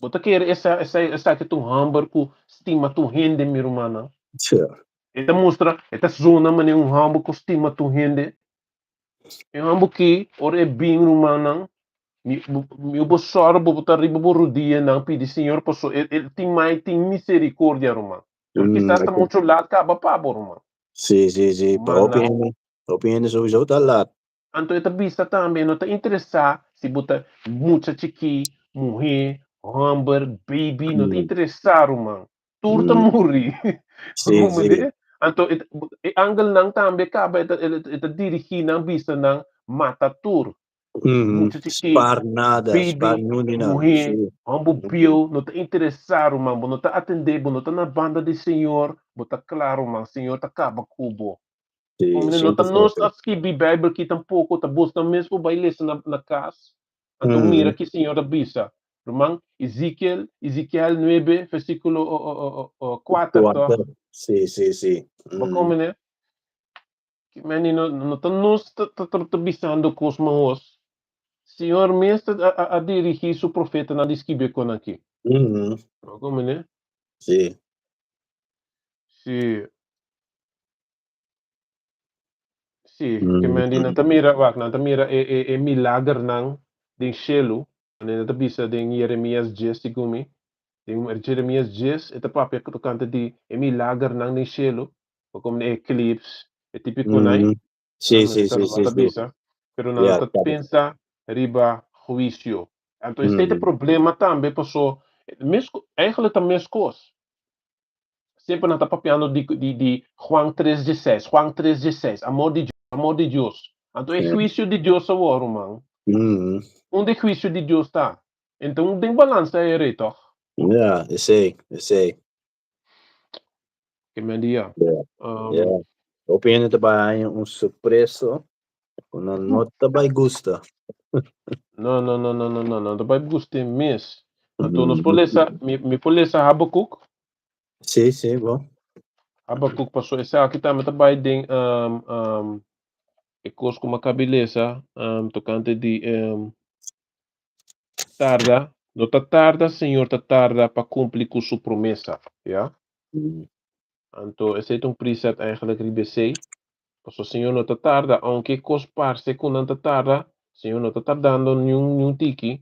Bo ta kere esa esa esaki ta un hòmber ku stima tur hende, mi rumannan? E ta mustra, e ta zona manera un hòmber ku stima tur hende. E hòmber ki ora e bin, rumannan, mi mi bo sòru bo ta riba bo rudianan pidi Señor paso e e tin mai tin misericordia, ruman. Pero kisas ta muchu lat kaba pa bo, ruman. Sí, sí, sí. Pa hopi hende, hopi hende sowieso ta lat. Anto e ta bisa tambe, no ta interesá si bo ta mucha chikí, muhé, hòmber, baby, no ta interesá, ruman. Tur ta muri. Comprende? Anto e e angelnan tambe kaba e ta e ta dirigí nan bisa nan mata tur. Mucha chikí, Spar nada, spar baby, niun di nan. muhé, hòmber bieu, no ta interesá, ruman. Bo no ta atendé, bo no ta na banda di Señor, bo ta kla, ruman, Señor ta kaba ku bo. Hombre, no ta nos a skibi Bijbel ki tampoco, ta bosnan mes por bai lesa na, na cas. Anto mira ki Señor a bisa. Ruman, Ezekiel, Ezekiel 9, versículo 4, toch? Sí, sí, sí. Bo come, ne? Meni, no, no ta nos ta, ta, ta, ta bisando cos mahos. Señor mes ta, a, a, a dirigi su profetanan di skibi con aki. Bo come, ne? Sí. Sí. Sí, ke men di nan ta mira, wak, nan ta mira e, e, e milagernan den shelu, nan ta bisa den Jeremias 10, segun mi, den Jeremias 10 e ta papia tokante di e milagernan den shelu, komo e eclipse, e tipikonan ei. Sí, sí, sí, sí, ta sí. bisa, pero nan ta pensa riba huisio. Anto esei ta e problema tambe, paso mes, eigenlijk ta meskos. Semper nan ta papiando di di di Juan tres dieseis, Juan tres dieseis, amor di amor di Dios. Anto e huisio di Dios awor, ruman. Unda e huisio di Dios ta? Enton den balansa e rei tòg? Ja, esei, esei. Ke men di ya. Ja, ja. Hopi hende ta bai haña un sorpresa ku nan no ta bai gusta. No, no, no, no, no, no, no ta bai gusta mes. Anto nos por lesa, mi, mi por lesa Habakuk? Sí, sí, bo. Habakuk paso esaki tambe ta bai den um, um, e kos ku mi a kabi lesa um, tokante di um, tarda, no ta tarda, Señor ta tarda pa kumpli ku su promesa, ya? Anto esei ta un precept eigenlijk riba esei. Paso Señor no ta tarda, aunke kos parse ku nan ta tarda, Señor no ta tardando niun niun tiki.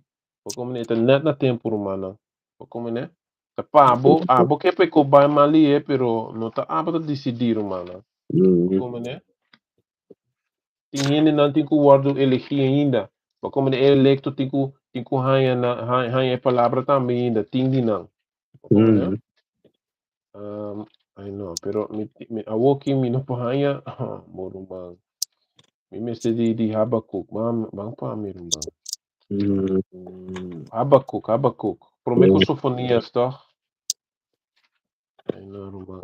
Bo komprende? E ta nèt na tempu, rumannan. Bo komprende? Ta pa abo, abo ke pa e kos bai mal lihe, pero no ta abo ta disidí, rumannan. Bo komprende? Tin hendenan tin ku wòrdu elegí ainda. Bo komprende? E elekto tin ku tin ku haña na haña e palabra tambe ainda, tin di nan. Bo komprende? Ai no, pero mi, mi awoki mi no por haña, bo ruman. Mi mester di di Habakuk. Ban ban pa mi ruman. Habakuk, Habakuk. Promé ku Sofonias toch? Ai no ruman.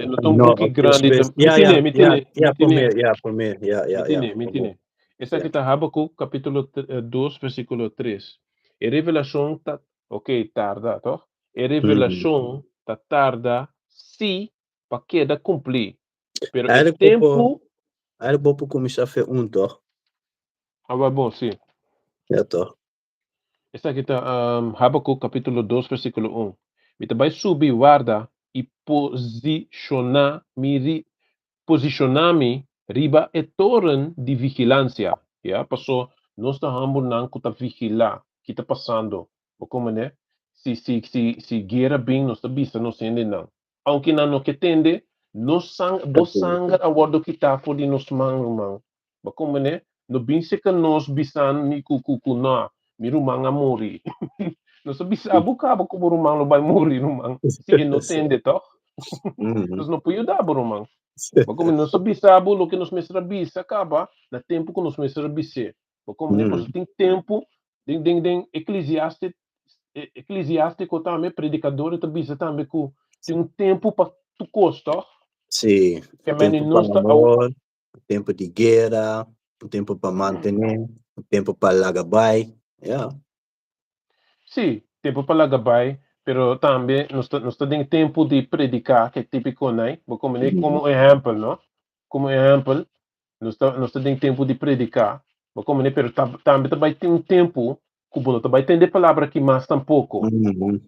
No ta un No, buki grandi. despues. Mi Ja, tine, ja, mi ja, tine, ja, mi tine. promé, ja, promé, ja, ja, Mi ja. tine, mi tine. Esaki ta Habakuk kapítulo 2 versíkulo 3. E revelashon ta, ok, tarda, toch? E revelashon ta tarda sí pa keda kumplí, pero e Eigenlijk bo por, tempu. eigenlijk bo por kuminsá fe un, toch? Awa bon, sí. Ja, toch? Esaki ta Habakuk kapítulo 2 versíkulo 1. Mi ta bai subi warda i posishoná mi ri posishoná mi riba e toren di vigilansia, ya, paso nos ta hòmbernan ku ta vigilá ki ta pasando. Bo komprende? Si, si, si, si guera bin, nos ta bisa nos hendenan. Aunke nan no ke tende, nos sang, bo sanger a wordo kitá for di nos man, ruman. Bo komprende? No bin seka nos bisan mi ku, ku, ku no, mi ruman a muri. Nos ta bisa abo kaba ku bo ruman lo bai muri, ruman. Si e no tende, tòg? Nos no por yuda bo, ruman. Bo komprende? Nos ta bisa bo loke nos mester a bisa kaba na tempu ku nos mester a bis'é. Bo komprende? Pasobra tin tempu den, den, den Eklesiastes. Eklesiástiko tambe, Predikador ta bisa tambe ku tin un tempu pa tur kos, tòg? Sí, Ke meni tempu pa nos ta amor, tempu di guera, tempu pa mantené, tempu pa laga bai, ya. Sí, tempu pa laga bai, pero tambe nos ta den tempu di prediká, ku típiko, né? Bo komo komo ehèmpel, no? Komo ehèmpel, nos ta den tempu di prediká, bo komo, pero tambe tambe tin un tempu ku bo no ta bai tende palabra aki mas tampoko.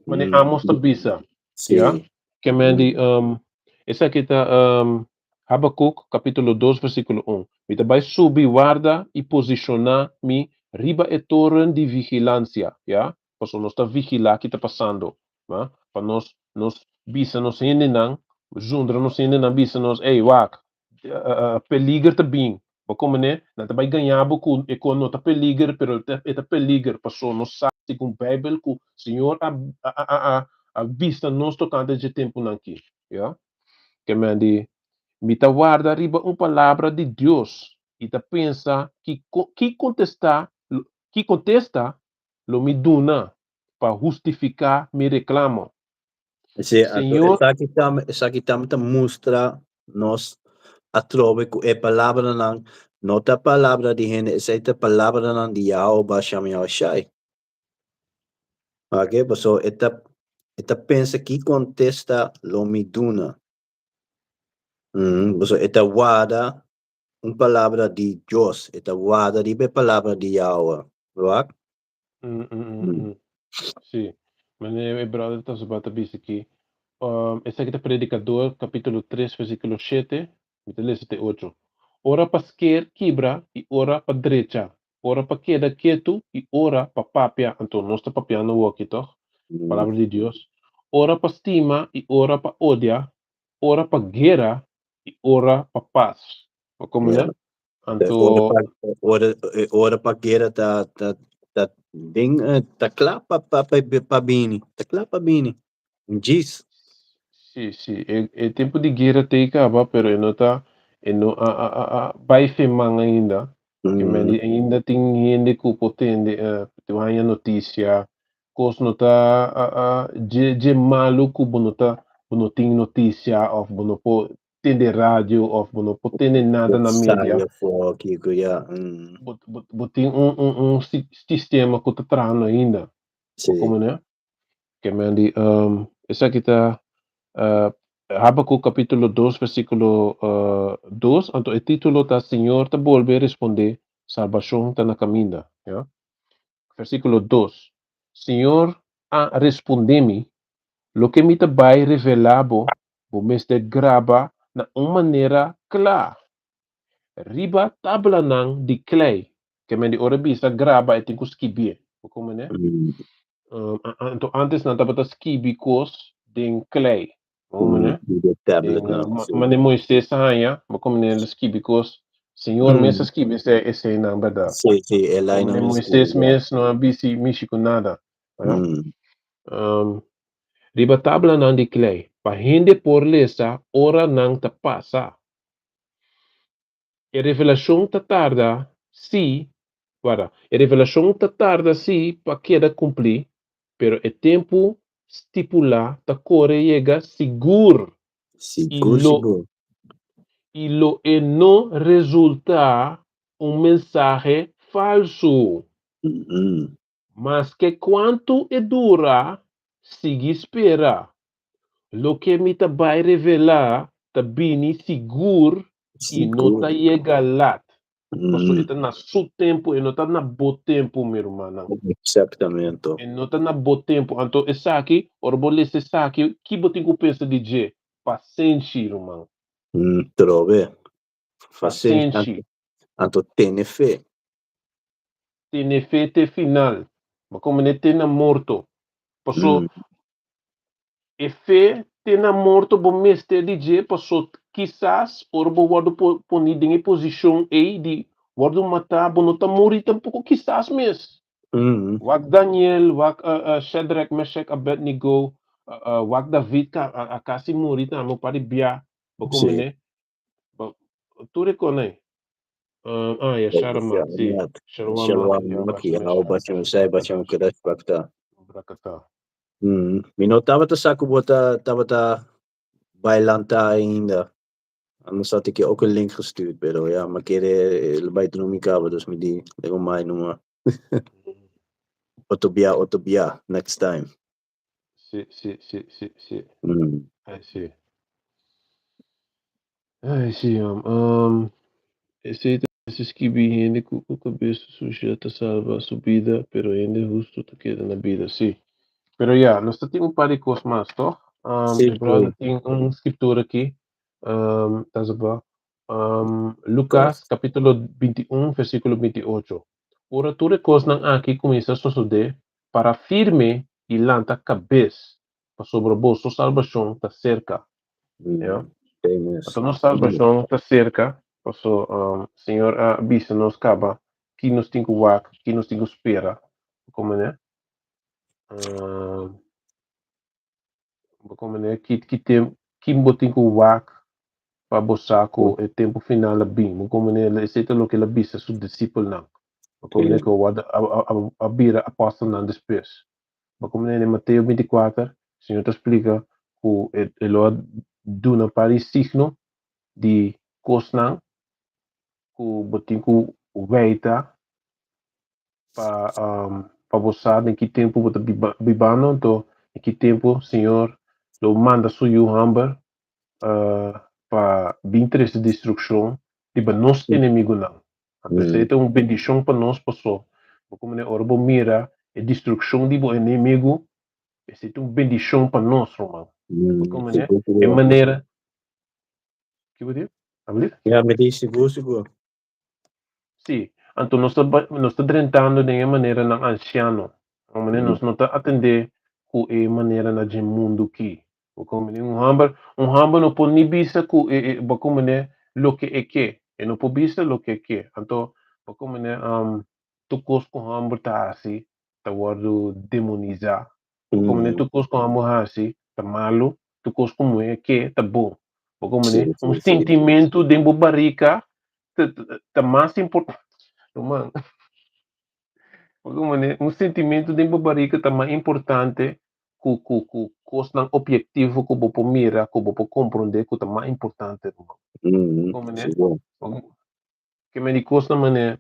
Manera Amos ta bisa. Ja? Ke men di, esaki ta Habakuk kapítulo 2 versíkulo 1. Mi ta bai subi warda i posishoná mi riba e toren di vigilansia, ja? Pasobra nos ta vigilá kiko ta pasando, ja? Pa nos bisa nos hendenan, zundra nos hendenan bisa nos, "Ei, wak, peliger ta bin." Bo komo ne, nan ta bai gaña bo ku e kos no ta peliger, pero e ta peliger, pasobra nos sa segun Beibel ku Señor a bisa nos tokante e tempunan aki, ja? Ke men di, mi ta warda riba un palabra di Dios i ta pensa ki kontesta lo mi duna pa hustifiká mi reklamo. Sí, anto, Señor, esaki tambe ta mustra nos atrobe ku e palabranan no ta palabra di hende, esei ta palabranan di Yahweh Bashem Yahushai. Ok, so e ta pensa ki kontesta lo mi duna. So e ta warda un palabra di Dios, e ta warda riba e palabra di Yahweh. Right? Sí. Manera e brother ta bata bisa aki. Esaki ta Predikador, kapítulo 3, versíkulo 7, mi ta lesa te 8. Ora pa sker kibra i ora pa drecha. Ora pa keda ketu i ora pa papia. Anto, nos ta papiando aki, toch? Palabra di Dios. Ora pa stima i ora pa odia. Ora pa guera i ora pa pas. Komo ne? Anto, Ora pa guera ta den ta kla pa bini. Ta kla pa bini. Djis. Sí. E tempu di guera tin kaba, pero e no ta, e no a bai fin man ainda. Ke men ainda tin hende ku por tende, tin haña notisia, kos no ta dje malu ku bo no tin notisia òf bo no por tende radio òf bo no por tende nada na media. Saia for kiko, ya. Bo tin un sistema ku ta trahando ainda. Komo ne? Ke men di, esaki ta Habakuk kapítulo 2 versíkulo 2, anto e título ta Señor ta bolbe respondé, salbashon ta na kaminda, ja? Versíkulo 2. Señor a respondé mi, loke mi ta bai revelá bo, bo mester graba na un manera kla. Riba tablanan di klei. Ke men di ora bisa graba e tin ku skibi. Komo ne? Anto antes nan tabata skibi kos den klei. Komo ne? De tablet Den, na. Manera Moisés haña, ma komo ne skibi kos. Señor mes a skibi esei nan, berdat? Sí, el Komo ne no Moisés mes no a bisi mishi ku nada. Ja? Riba tablanan di klei, pa hende por lesa ora nan ta pasa. E revelashon ta tarda, sí, warda, e revelashon ta tarda sí pa keda kumplí, pero e tempu stipulá ta kore yega sigur. Sigur, sigur. I lo e no resultá un mensahe falsu. Maske kuantu e dura, sigui spera. Loke mi ta bai revelá ta bini sigur i no ta yega lat. Pasobra e ta na su tempu, e no ta na bo tempu, mi ruman. Eksaktamente. E no ta na bo tempu. Anto, esaki, ora bo lesa esaki, ki bo tin ku pensa di dje? Pasenshi, ruman. Trobe. Pasenshi. Pasenshi. Anto tene fe. Tene fe te final. Ma komo ne te na morto. Paso, e fe te na morto bo mester di dje, paso kisas ora bo wòrdu poni den e posishon ei di wòrdu matá, bo no ta muri tampoko kisas mes. Wak Daniel, wak Shadrach, Meshach, Abednego, wak David ka a kasi muri tambe un par di bia. Bo komo ne? Bo tur e kos. Ya, Sharamat, sí. Shalom, Shalom, Maki, Yahweh Bashem Shai, Bashem Kodesh Bakta. Rakatá. Mi no tabata sa ku bo ta tabata bai lanta ainda. Anders had ik je ook een link gestuurd, pero ja, m'a kere lo bai drumi kaba, dus mi di, lego mai numa. Otro bia, otro bia, next time. Si. Ai si. Ai si, esei ta skibi hende ku kabes sushi ta salba su bida, pero hende hustu ta keda na bida, si. Pero ja, nos tin un par di kos mas, toch? Si. Brother tin un skritura aki, ta ba, Lucas kapítulo 21, versíkulo 28. Ora tur e kosnan aki kuminsá sosodé, para firme i lanta kabes, pasobra boso salbashon ta serka. Ja. Amen. Anto nos salbashon ta serka, paso Señor a bisa nos kaba, ki nos tin ku wak, ki nos tin ku spera. Komo ne? Komo ne? Ki tem, ki bo tin ku wak pa bo sa ku e tempu final a bin. Komo ne? Esei ta loke el a bisa su disipelnan. Komo ne? Ku a, a, a bira apòstelnan despues. Komo ne? Mateo 24, Señor ta splika ku e lo duna par di signo di kosnan ku bo tin ku weita pa bo sa den ki tempu bo ta bibando, anto den ki tempu Señor lo manda su yu hòmber pa bin trese destrukshon riba nos enemigunan. Anto esei ta un bendishon pa nos, paso bo komo ora bo mira e destrukshon di bo enemigu, esei ta un bendishon pa nos, ruman. Komo ne? E manera ki bo di? Alsjeblieft? Ja, mi di sigur, sigur. Si, anto nos ta drentando den e maneranan ansiano. Manera nos no ta atendé ku e maneranan di mundu aki. Komo un hòmber no por ni bisa ku e komo ne loke e ke. E no por bisa loke e ke. Anto, komo ne tur kos ku hòmber ta hasi, ta wòrdu demonisá. Komo ne tur kos ku hòmber hasi, ta malu, tur kos ku muhé ke, ta bon. Komo ne un sentimentu den bo barika ta mas importante. Man, komo ne un sentimentu den bo barika ta mas importante ku kosnan objektivo ku bo por mira, ku bo por komprondé ku ta mas importante, ruman. Komo ne? Sigur. Ke men di kosnan mane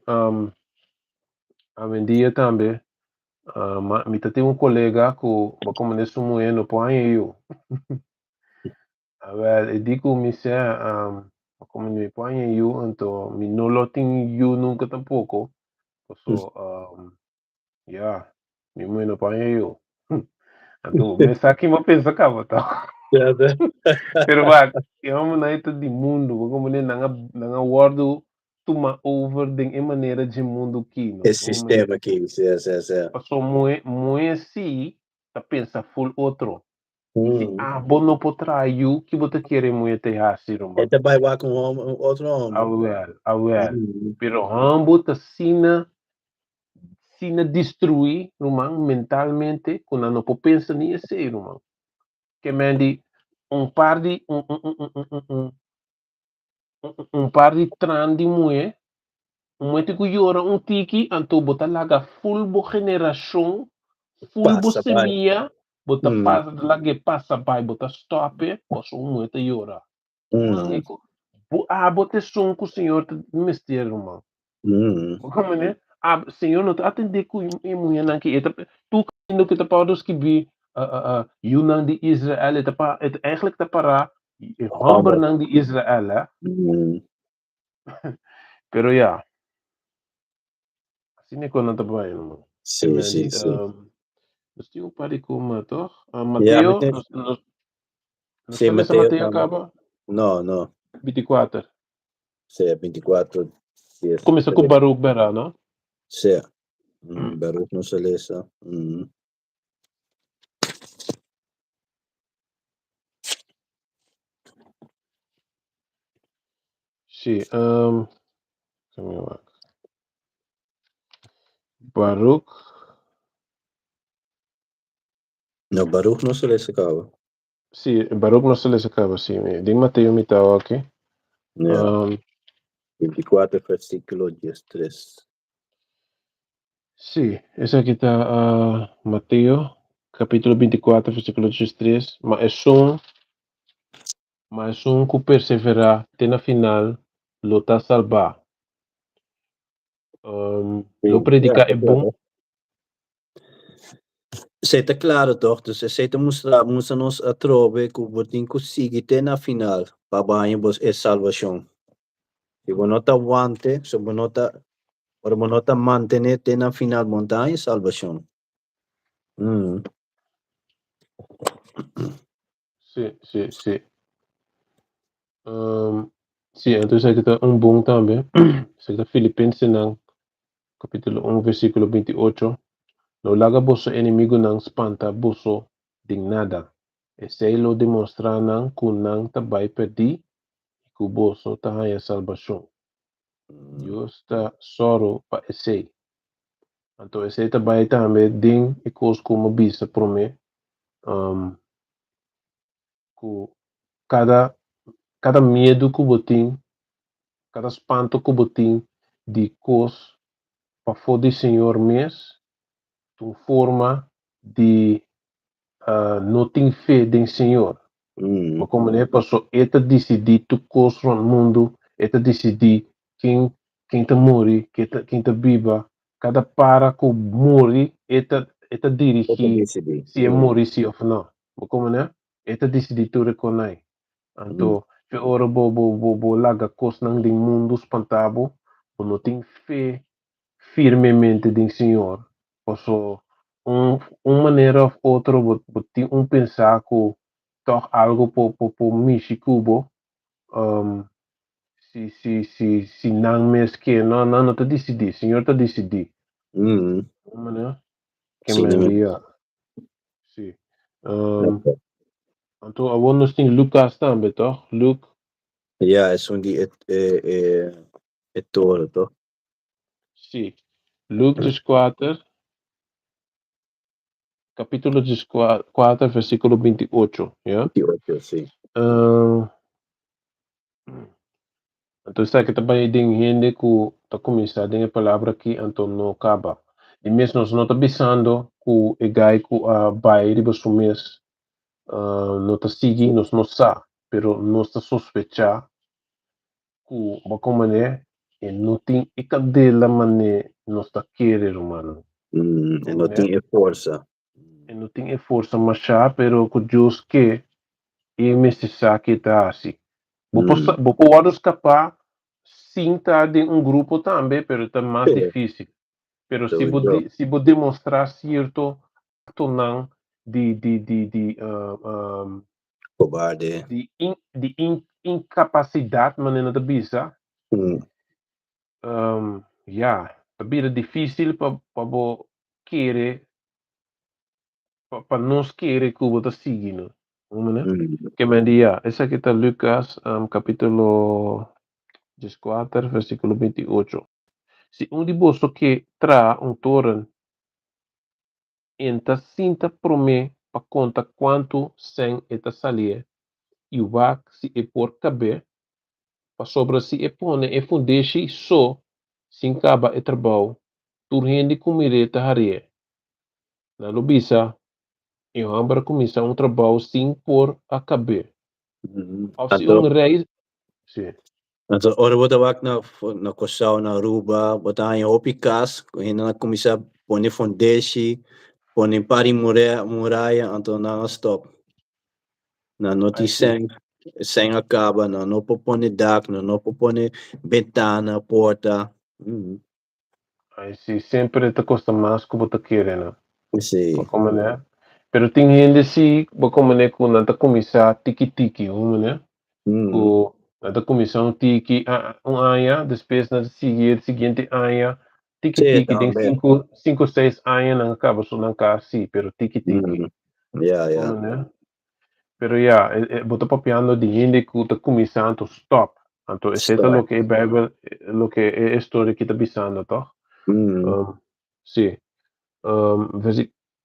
awendia tambe, mi ta tin un kolega ku bo komo ne su muhé no por haña yu. Awèl, e di ku mi sea komo mi por haña yu, anto mi no lo tin yu nunka tampoko. So, ja, mi muhé no por haña yu. Anto, mi sa ki mi a pensa kaba ta. Pero wak, e hòmbernan ta di mundu, komo ne nan a wòrdu tuma over den e manera di mundu aki, no? E sistema aki, si. Paso muhé si ta pensa full otro. Si abo no por traha yu, ki bo ta kere muhé ta hasi, ruman? E ta bai wak un hòmber, un otro hòmber. Awèl, awèl. Pero hòmber ta sina destruí, ruman, mentalmente, ku nan no por pensa ni esei, ruman. Ke men di un par di tran di muhé, un muhé ku yora un tiki, anto bo ta laga full bo generashon, full bo Pasa bai. semia, bo ta pasa lag'é pasa bai, bo ta stòp e, paso un muhé ta yora. Man, bo abo ta esun ku Señor ta mester, ruman. Komo ne? Ah, Señor no ta atendé ku e muhénan ki e ta tur kaminda ku ta pa skibi yunan di Israel, e ta pa e ta eigenlijk ta para e hòmbernan di Israel, hè? Pero ja, asina ku nan ta bai, ruman. Si. Nos tin un par di kuma, toch? Ja, Mateo, meteen. nos Si, ta lesa Mateo Mateo tambe. kaba? No. 24. Si, 24, 10. Kuminsá ku Baruch bera, no? Si. Baruch nos a lesa. Si, laga mi wak. Baruch. No, Baruch nos a lesa kaba. Si, Baruch nos a lesa kaba, si. Di Mateo mi ta aki. Ja. 24, versíkulo 13. Si, esaki ta Mateo. Kapítulo 24, versíkulo 13. Ma esun ku perseverá te na final lo ta salbá. Lo prediká e bon. Esei ta klaro, toch? Dus esei ta mustra nos atrobe ku bo tin ku sigui te na final pa haña e salbashon. Si bo no ta wanta, si bo no ta, ora bo no ta mantené te na final, bo no ta haña salbashon. Si. Si, anto esaki ta un bon tambe. Esaki ta Filipensenan, kapítulo 1, versíkulo 28. No laga boso enemigunan spanta boso den nada. Esei lo demostrá nan ku nan ta bai pèrdí i ku boso ta haña salbashon. Dios ta sòru pa esei. Anto esei ta bai tambe den e kos ku mi a bisa promé. Ku kada miedu ku bo tin, kada spanto ku bo tin di kos pafó di Señor mes, un forma di no tin fe den Señor. Ma komo ne pasó, e ta disidí tur kos na mundu, e ta disidí ken ta muri, ken ta biba, kada para ku muri, e ta dirigí si e muri si òf no. Ma komo ne? E ta disidí tur kos. Anto, fe ora bo laga kosnan di mundu spanta bo, bo no tin fe firmemente den Señor. Paso un manera òf otro bo tin un pensa ku toch algu por mishi ku bo. Si nan mes ke no no no ta disidí, Señor ta disidí. Ne? Ke men dia. Si. Anto awor nos tin Lucas tambe, toch? Luke. Ja, esun di e toren, toch? Si. Luke 4, kapítulo 4, versíkulo 28, ja? 28, si. Anto, esaki tambe tin hende ku ta kuminsá den e palabra aki, anto no kaba. I mes nos no ta pensando ku e guy ku a bai riba su mes no ta sigui, nos no sa, pero nos ta sospechá ku komo ne, e no tin e kandela manera nos ta kere, ruman. E no tin e forsa. E no tin e forsa mashá, pero ku Dios ke e mester sa ku ta asina. Bo por skapa sin ta den un grupo tambe, pero ta mas difísil. Pero si bo demostrá sierto aktonan di Kobarde. di inkapasidat, manera di bisa, ja, ta bira difísil pa bo kere, pa nos kere ku bo ta sigui, no? Ne? Ke men dia, esaki ta Lucas, kapítulo 4, versíkulo 28. Si un di boso ke traha un toren, e n' ta sinta promé pa konta kuantu sèn e ta sali i wak si e por kab'é, pasobra si e pone e fundeshi so sin kaba e trabou, tur hende ku mir'é ta harié. Nan lo bisa, e hòmber a kuminsá un trabou sin por a kab'é. Òf si un rei. Si. Anto, ora bo ta wak na Kòrsou, na Aruba, bo ta haña hopi kas, hende a kuminsá pone fundeshi, pone par di muraya, anto nan a stòp. Nan no tin sèn, sèn a kaba, nan no por pone dak, nan no por pone bentana, porta. Ai, si, semper ta kosta mas ku bo ta kere, no? Si. Komo ne? Pero tin hende si, bo komo ne ku nan ta kuminsá tiki tiki, ne? Ku nan ta kuminsá un tiki, un aña, despues nan sigui e siguiente aña, tiki tiki, den 5, 6 aña nan kaba su nan kas, si, pero tiki tiki. Ja. Komo ne? Pero ja, bo ta papiando di hende ku ta kuminsando stòp. Anto, esei ta Stop. loke e Bijbel, loke e historia aki ta bisando, toch? Si.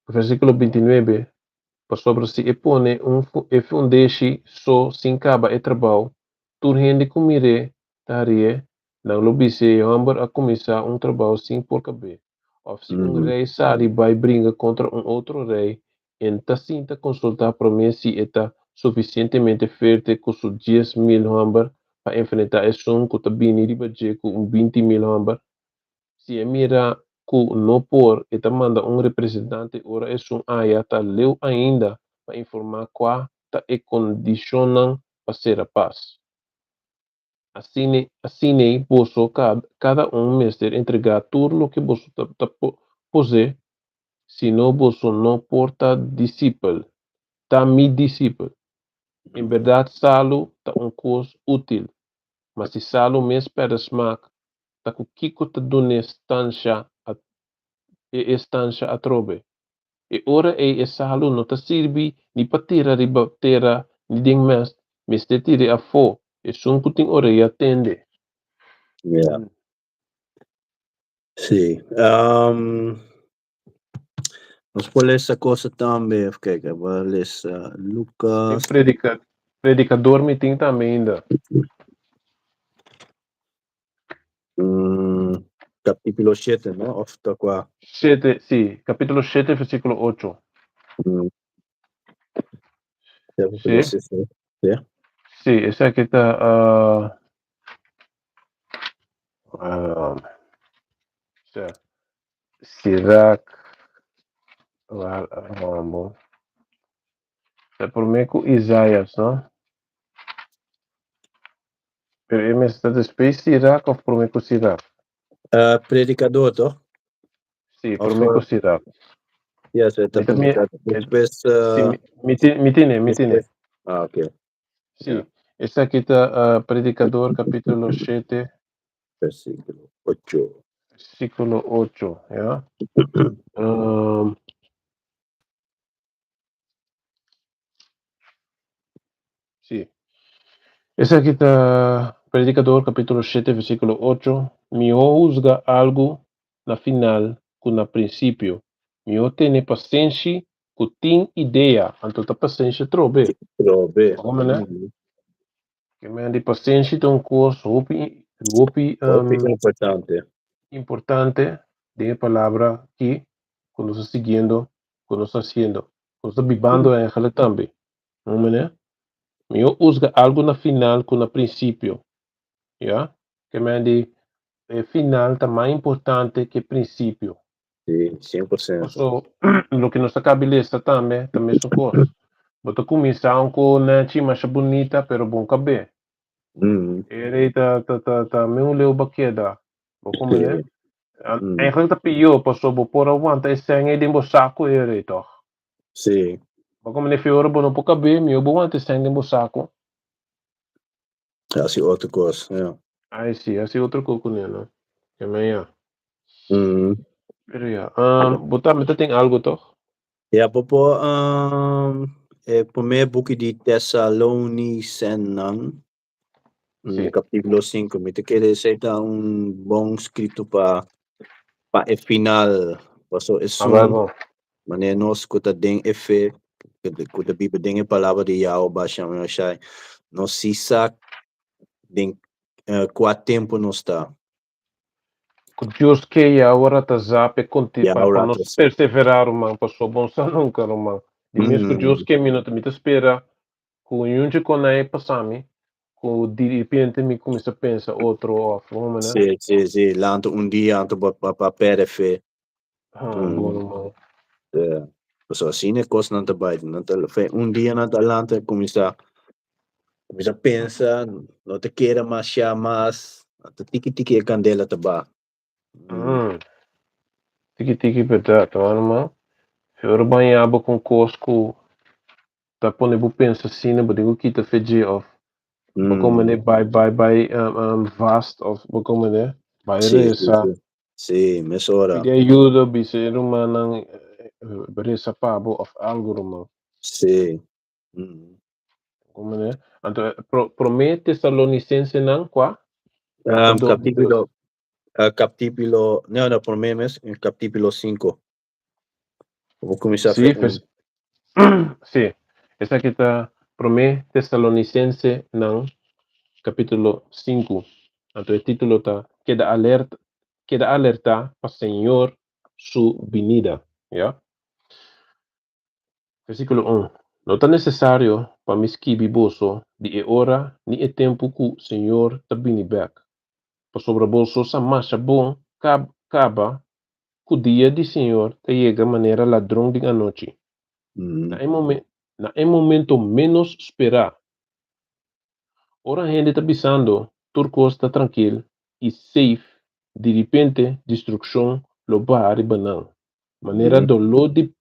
Versíkulo 29. Pasobra si e pone e fundeshi so sin kaba e trabou, tur hende ku mir'é ta harié, nan lo bisa, e hòmber a kuminsá un trabou sin por kab'é. Òf si un rei sali bai bringa kontra un otro rei, E n' ta sinta konsultá promé si e ta sufisientemente fuerte ku su 10,000 hòmber pa enfrentá esun ku ta bini riba dje ku un 20,000 hòmber? Si e mira ku no por, e ta manda un representante ora esun aya ta leu ainda pa informá kua ta e kondishonnan pa sera pas. Asin'ei boso kada un mester entregá tur loke boso ta posee, sino boso no por ta disipel, ta mi disipel. En bèrdat salu ta un kos útil, ma si salu mes pèrdè smak, ta ku kiko ta dun'é stansha e stansha atrobe? E ora ei e salu no ta sirbi ni pa tira riba tera ni den mèst, mester tir'é afó, esun ku tin orea tende. Ja. Sí. Nos por lesa cosa tambe. Even kijken. We lesa Lucas. Predicador mi tin tambe ainda. Capítulo 7, no? Of ta kua? 7, sí, capítulo 7, versículo 8. Sí. Sí. Sí, esaki ta Sirac, Rambo. Ta promé ku Isaias, no? Pero e mester ta despues Sirac of promé ku Sirac? Predicador, toch? Sí, promé ku Sirac. Ja, se ta predicador. Despues, Sí, mi tine, mi tine. Ah, ok. Sí, esaki ta Predicador capítulo 7. Versículo 8. Versículo 8, ja. Sí. Esaki ta Predicador capítulo 7, versículo 8. Mihó husga algu na final ku na prinsipio. Mihó tene pasenshi ku tin idea. Anto ta pasenshi trobe. Trobe. Como ne? Ke men di pasenshi ta un kos hopi, hopi, Hopi importante. Importante den e palabra aki ku nos ta siguiendo, ku nos ta hasiendo, ku nos ta bibando eigenlijk tambe. No mene? Mihó husga algu na final ku na prinsipio. Ja? Ke men di e final ta mas importante ku e prinsipio. Sí, 100%. So, loke nos a kaba di lesa tambe ta mesun kos. Bo ta kuminsá un kos nechi, masha bunita, pero bon kab'é. E rei ta meun leu bo a keda. Bo komprendé? Eigenlijk ta pió, pasobra bo por a wanta e sèn ei den bo saku e rei tòg. Sí. Bo komprendé? Fi ora bo no por kab'é, mihó bo wanta e sèn den bo saku. Hasi otro kos, ja. Ai sí, hasi otro kos kuné, no? Ke men ya. Pero ya, bo tambe ta tin algu tòg? Ja, bo por e promé buki di Tesalonicennan, kapítulo 5. Mi ta kere esei ta un bon skrito pa e final. Paso esun manera nos ku ta den e fe, ku ta biba den e palabra di Yahweh Bashem Yahushai, nos si sa den kua tempu nos ta. Ku Dios ke Yahweh ta sa p'e konti pa nos perseverá, ruman, paso bo no sa nunka, ruman. Di mes ku Dios ke mi no ta mi ta spera ku yunchi kon a e pasa mi ku di repente mi kuminsá pensa otro òf un manera. Sí, sí, sí. Lanta un dia anto bo pa pèrdè fe. Ah, bon ruman. Yeah. Pasobra asina e kosnan ta bai. Nan ta fe un dia nan ta lanta i kuminsá pensa, no ta kere masha mas, anto tiki tiki e kandela ta baha. Tiki tiki bèrdat, ruman. Si ora baña bo ku un kos ku ta pone bo pensa asina, bo tin ku kita fe dje òf bo komende bai bai bai vast òf bo komende bai resa. Sí, mesora. Pidi ayuda, bisa e rumannan resa pa bo òf algu, ruman. Sí. Komende? Anto Promé Tesalonicensenan kua? Kapítulo kapítulo, no, no, promé mes, kapítulo 5. Bo kuminsá Sí, sí. Esaki ta Promé Tesalonicensenan kapítulo 5. Anto e título ta Keda alerta, keda alertá pa Señor su binida, ya. Versíkulo 1, No ta nesesario pa mi skibi boso di e ora ni e tempu ku Señor ta bini bèk, pasobra boso sa masha bon kaba ku dia di Señor ta yega manera ladron den anochi. Na e na e momento ménos sperá. Ora hende ta bisando tur kos ta trankil i safe, diripente destrukshon lo baha riba nan, manera doló di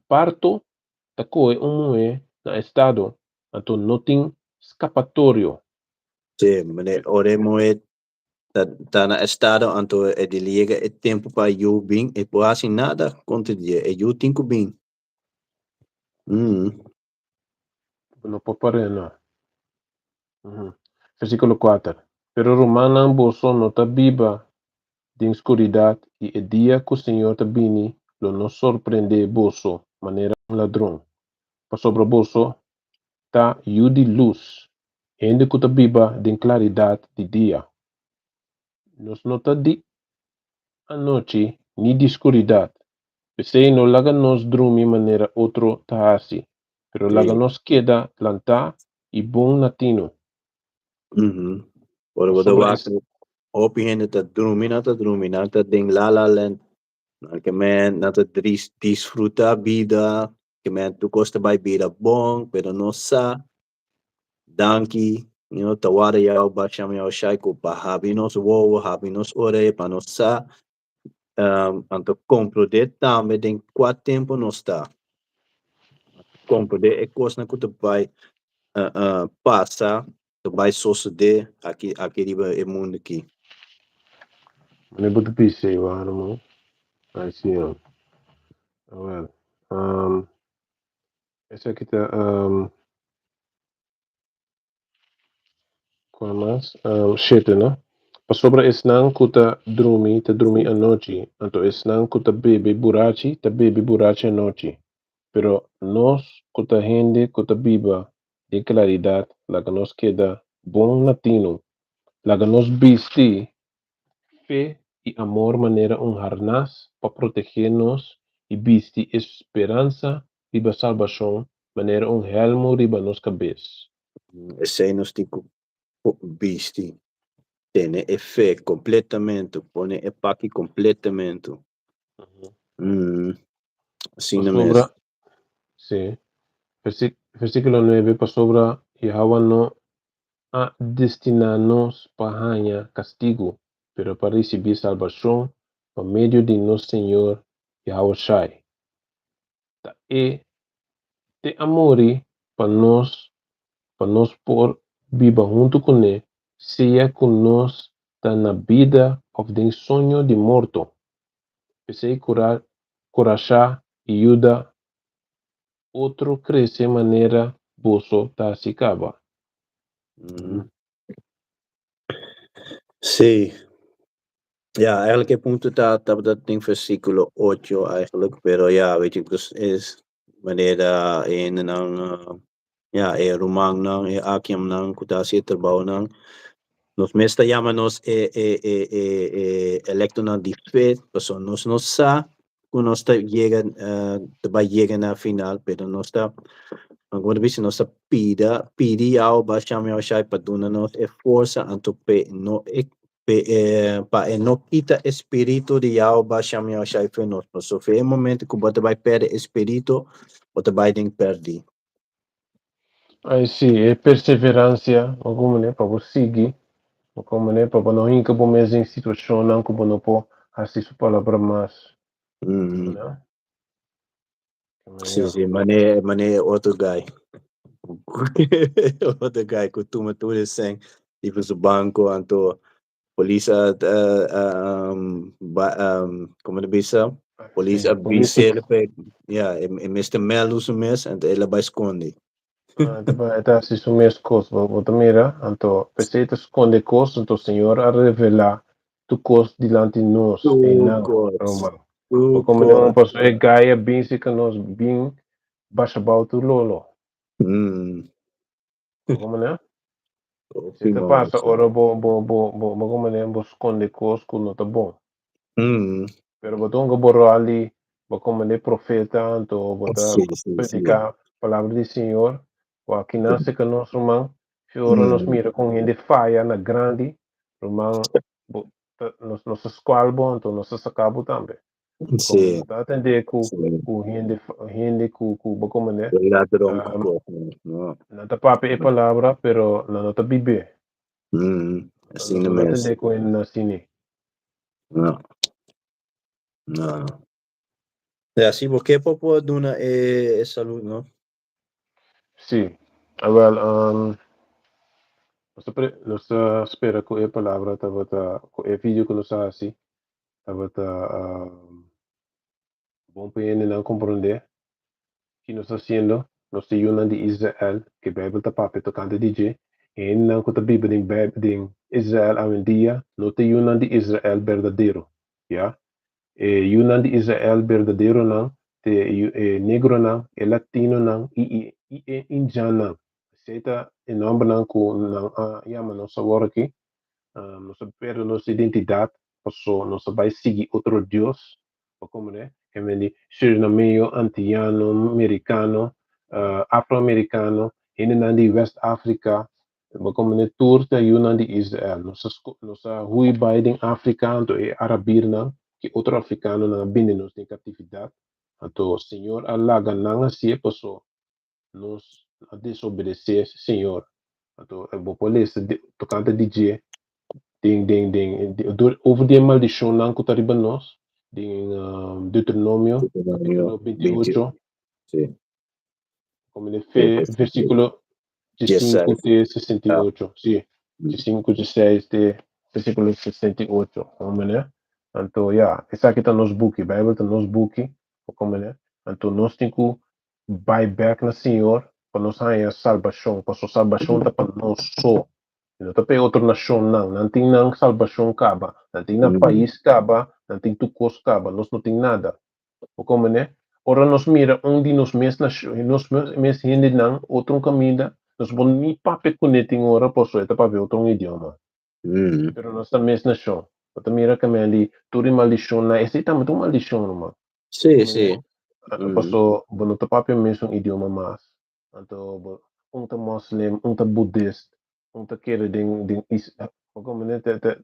parto ta kohe un muhé na estado, anto no tin skapatorio. Sí, manera ora e muhé ta na estado anto e di yega e tempu pa yu bin, e por hasi nada kontra dje, e yu tin ku bin. No por par'é, no. Versíkulo 4, Pero rumannan, boso no ta biba den skuridat, i e dia ku Señor ta bini lo no sorprendé boso manera un ladron, pasobra boso ta yu di lus, hende ku ta biba den klaridat di dia. Nos no ta di anochi ni di skuridat. P'esei no laga nos drumi manera otro ta hasi, pero laga nos keda lantá i bon na tinu. Ora bo ta wak, hopi hende ta drumi, nan ta drumi, nan ta den la la land. Nan ke men, nan ta disfrutá bida, ke men tur kos ta bai bira bon, pero no sa. Danki, ta wara Yahweh Bashem Yahushai ku pa habri nos wowo, habri nos orea pa nos sa, anto komprondé tambe den kua tempu nos ta. Komprondé e kosnan ku ta bai pasa, ta bai sosodé aki riba e mundu aki. Mane bo ta bisa ei, Warmo? Ai, Señor. Awel, esaki ta kua mas? 7, no? Pasobra esnan ku ta drumi, ta drumi anochi, anto esnan ku ta bebe burachi, ta bebe burachi anochi. Pero nos ku ta hende ku ta biba den klaridat, laga nos keda bon na tinu. Laga nos bisti fe i amor manera un harnas pa protegé nos i bisti e speransa riba salbashon manera un hèlmu riba nos kabes. Esei nos tin ku bisti. Tene e fe kompletamente, pone e paki kompletamente. Asina mes. Pasobra, sí. Versíkulo 9, Pasobra Yahweh no a destiná nos pa haña kastigu, pero pa risibí salbashon pa medio di nos Señor Yahushai. Ta e te a muri pa nos, pa nos por biba huntu kuné, sea ku nos ta na bida òf den soño di morto. P'esei kurashá i yuda otro krese manera boso ta hasi kaba. Sí. Ja, eigenlijk e punto ta den versículo 8 eigenlijk, pero ja, weet je, dus is manera e hendenan, ja, e rumannan, e akiamnan ku ta hasi e trabounan. Nos mes ta yama nos e elektonan di fe, pasobra nos no sa ku nos ta yega, ta bai yega na final, pero nos ta, como ta bisa, nos ta pidi Yahweh Bashem Yahushai pa duna nos e forsa anto p'e no e pa e no kita e spiritu di Yahweh Bashem Yahushai for nos. Pasobra for e momento ku bo ta bai pèrdè e spiritu, bo ta bai den pèrdí. Ai sí, e perseveransia, algun manera pa bo sigui, algun manera pa bo no hinka bo mes den situashonnan ku bo no por hasi su palabra mas. No? Sí, sí, mané otro guy. Otro guy ku tuma tur e sèn di su banko, anto polis a, komo ta bisa? Polis a bis'é pe, ja, e mester mèldu su mes, anto el a bai skonde. Ah, e ta hasi su mes kos, bo ta mira, anto p'esei ta skonde kos, anto Señor a revelá tur kos dilanti nos, Tur einan, kos. ruman. Tur Komo kos. pasobra e guy a bin serka nos bin basha bou tur lolo. Komo ne? Hopi Se ta pasa mooi. ora bo komo ne bo skonde kos ku no ta bon. Pero bo ta hunga bo ròl di. Bo komand'é profeta, anto bo ta Sí, sí, sí. prediká palabra di Señor. Ku aki nan seka nos, ruman. Si ora nos mira kon hende faya na grandi, ruman, bo ta, nos, nos ta skual bo, anto nos ta saka bo tambe. Sí. Komo no ta atendé ku, Sí. ku hende, hende ku, ku bo komand'é, Ladron ku um, kos, no. nan ta papia e palabra, pero nan no ta bib'é. Asina Nos no ta mes. atendé ku hende nan asina. No. No. Ja, si bo ke por por duna e salud, no? Sí. Awel, um, nos ta pre, nos ta spera ku e palabra tabata, ku e video ku nos a hasi tabata um, bon pa hendenan komprondé ki nos ta hasiendo. Nos ta yunan di Israel, ku e Beibel ta papia tokante di dje. E hendenan ku ta biba den Beibel, den Israel awendia no ta yunan di Israel berdadero, ya. E yunan di Israel berdaderonan te e negronan, e latinonan i i e indjannan. Esei ta e nòmbernan ku nan a yama nos awor aki. Nos a perde nos identidat paso nos a bai sigui otro dios. Bo komprende? Ke men di Surinameo, Antiyano, Merikano, Afroamerikano, hendenan di West Afrika. Bo komprende? Tur ta yunan di Israel. Nos a nos a hui bai den Afrika, anto e arabirnan ki otro afrikanonan a bini nos den katividat. Anto Señor a laga nan hasié paso nos a desobedesé Señor. Anto bo por lesa tokante di dje den den den over di e maldishonnan ku ta riba nos den Deuteronomio kapítulo 28. Sí. Como de fe, versículo 5 te 68. Sí, 5, 16 te versículo 68. Hombre, Anto, ja, esaki ta nos buki. Bijbel ta nos buki. Como Anto, nos tin ku bai bek na Señor pa nos haña salbashon. Paso salbashon ta pa nos so. No ta pa otro nashonnan. Nan tin nan salbashon kaba. Nan tin nan pais kaba. Nan tin tur kos kaba. Nos no tin nada. Bo ne? Ora nos mira un di nos mes nashon, nos mes hendenan, otro kaminda, nos por ni papia kuné tin ora paso e ta papia otro idioma. Pero nos ta mes nashon. Bo ta mira ku men di tur e maldishonnan, esei tambe ta un maldishon, ruman. Sí, sí. Paso bo no ta papia mesun idioma mas. Anto bo un ta moslim, un ta budist, un ta kere den den is, bo komprende? Te te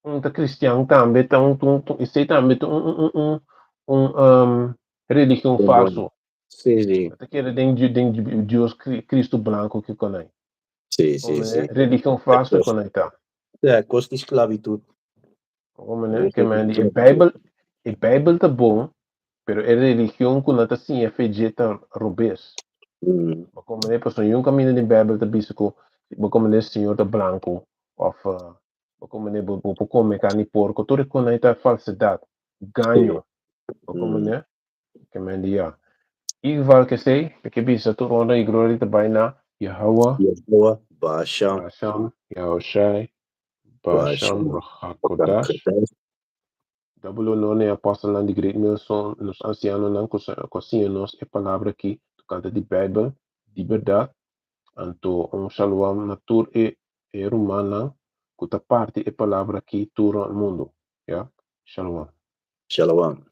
un ta kristian tambe, ta un un esei tambe ta un un un un um religion falso. Sí, sí. Ta kere den den Dios Cristo blanco ki konai. Sí, sí, sí. Religion falso konai ta. Ja, kos di sklabitut. Bo Ke men di e Bijbel, e Bijbel ta bon, pero e religion ku nan ta siña fe dje ta robes. Bo komprende? Pasobra niun kaminda den Bijbel ta bisa ku bo komprende Señor ta blanku òf bo komprende bo bo por kome karni porko. Tur e kosnan ta falsedat, gaño. Bo komprende? Ke men di ya. Igual ke esei, mi ke bisa tur honra i gloria ta bai na Yahawah, Yahawah, Basham, Basham, Yahushai, Basham, Ruach HaKodash. Double honor na e apòstelnan di Great Millstone, nos ansianonan ku a siña nos e palabra aki tokante di Beibel di bèrdat. Anto un shalom na tur e e rumannan ku ta parti e palabra aki tur rònt mundu. Ya. Shalom. Shalom.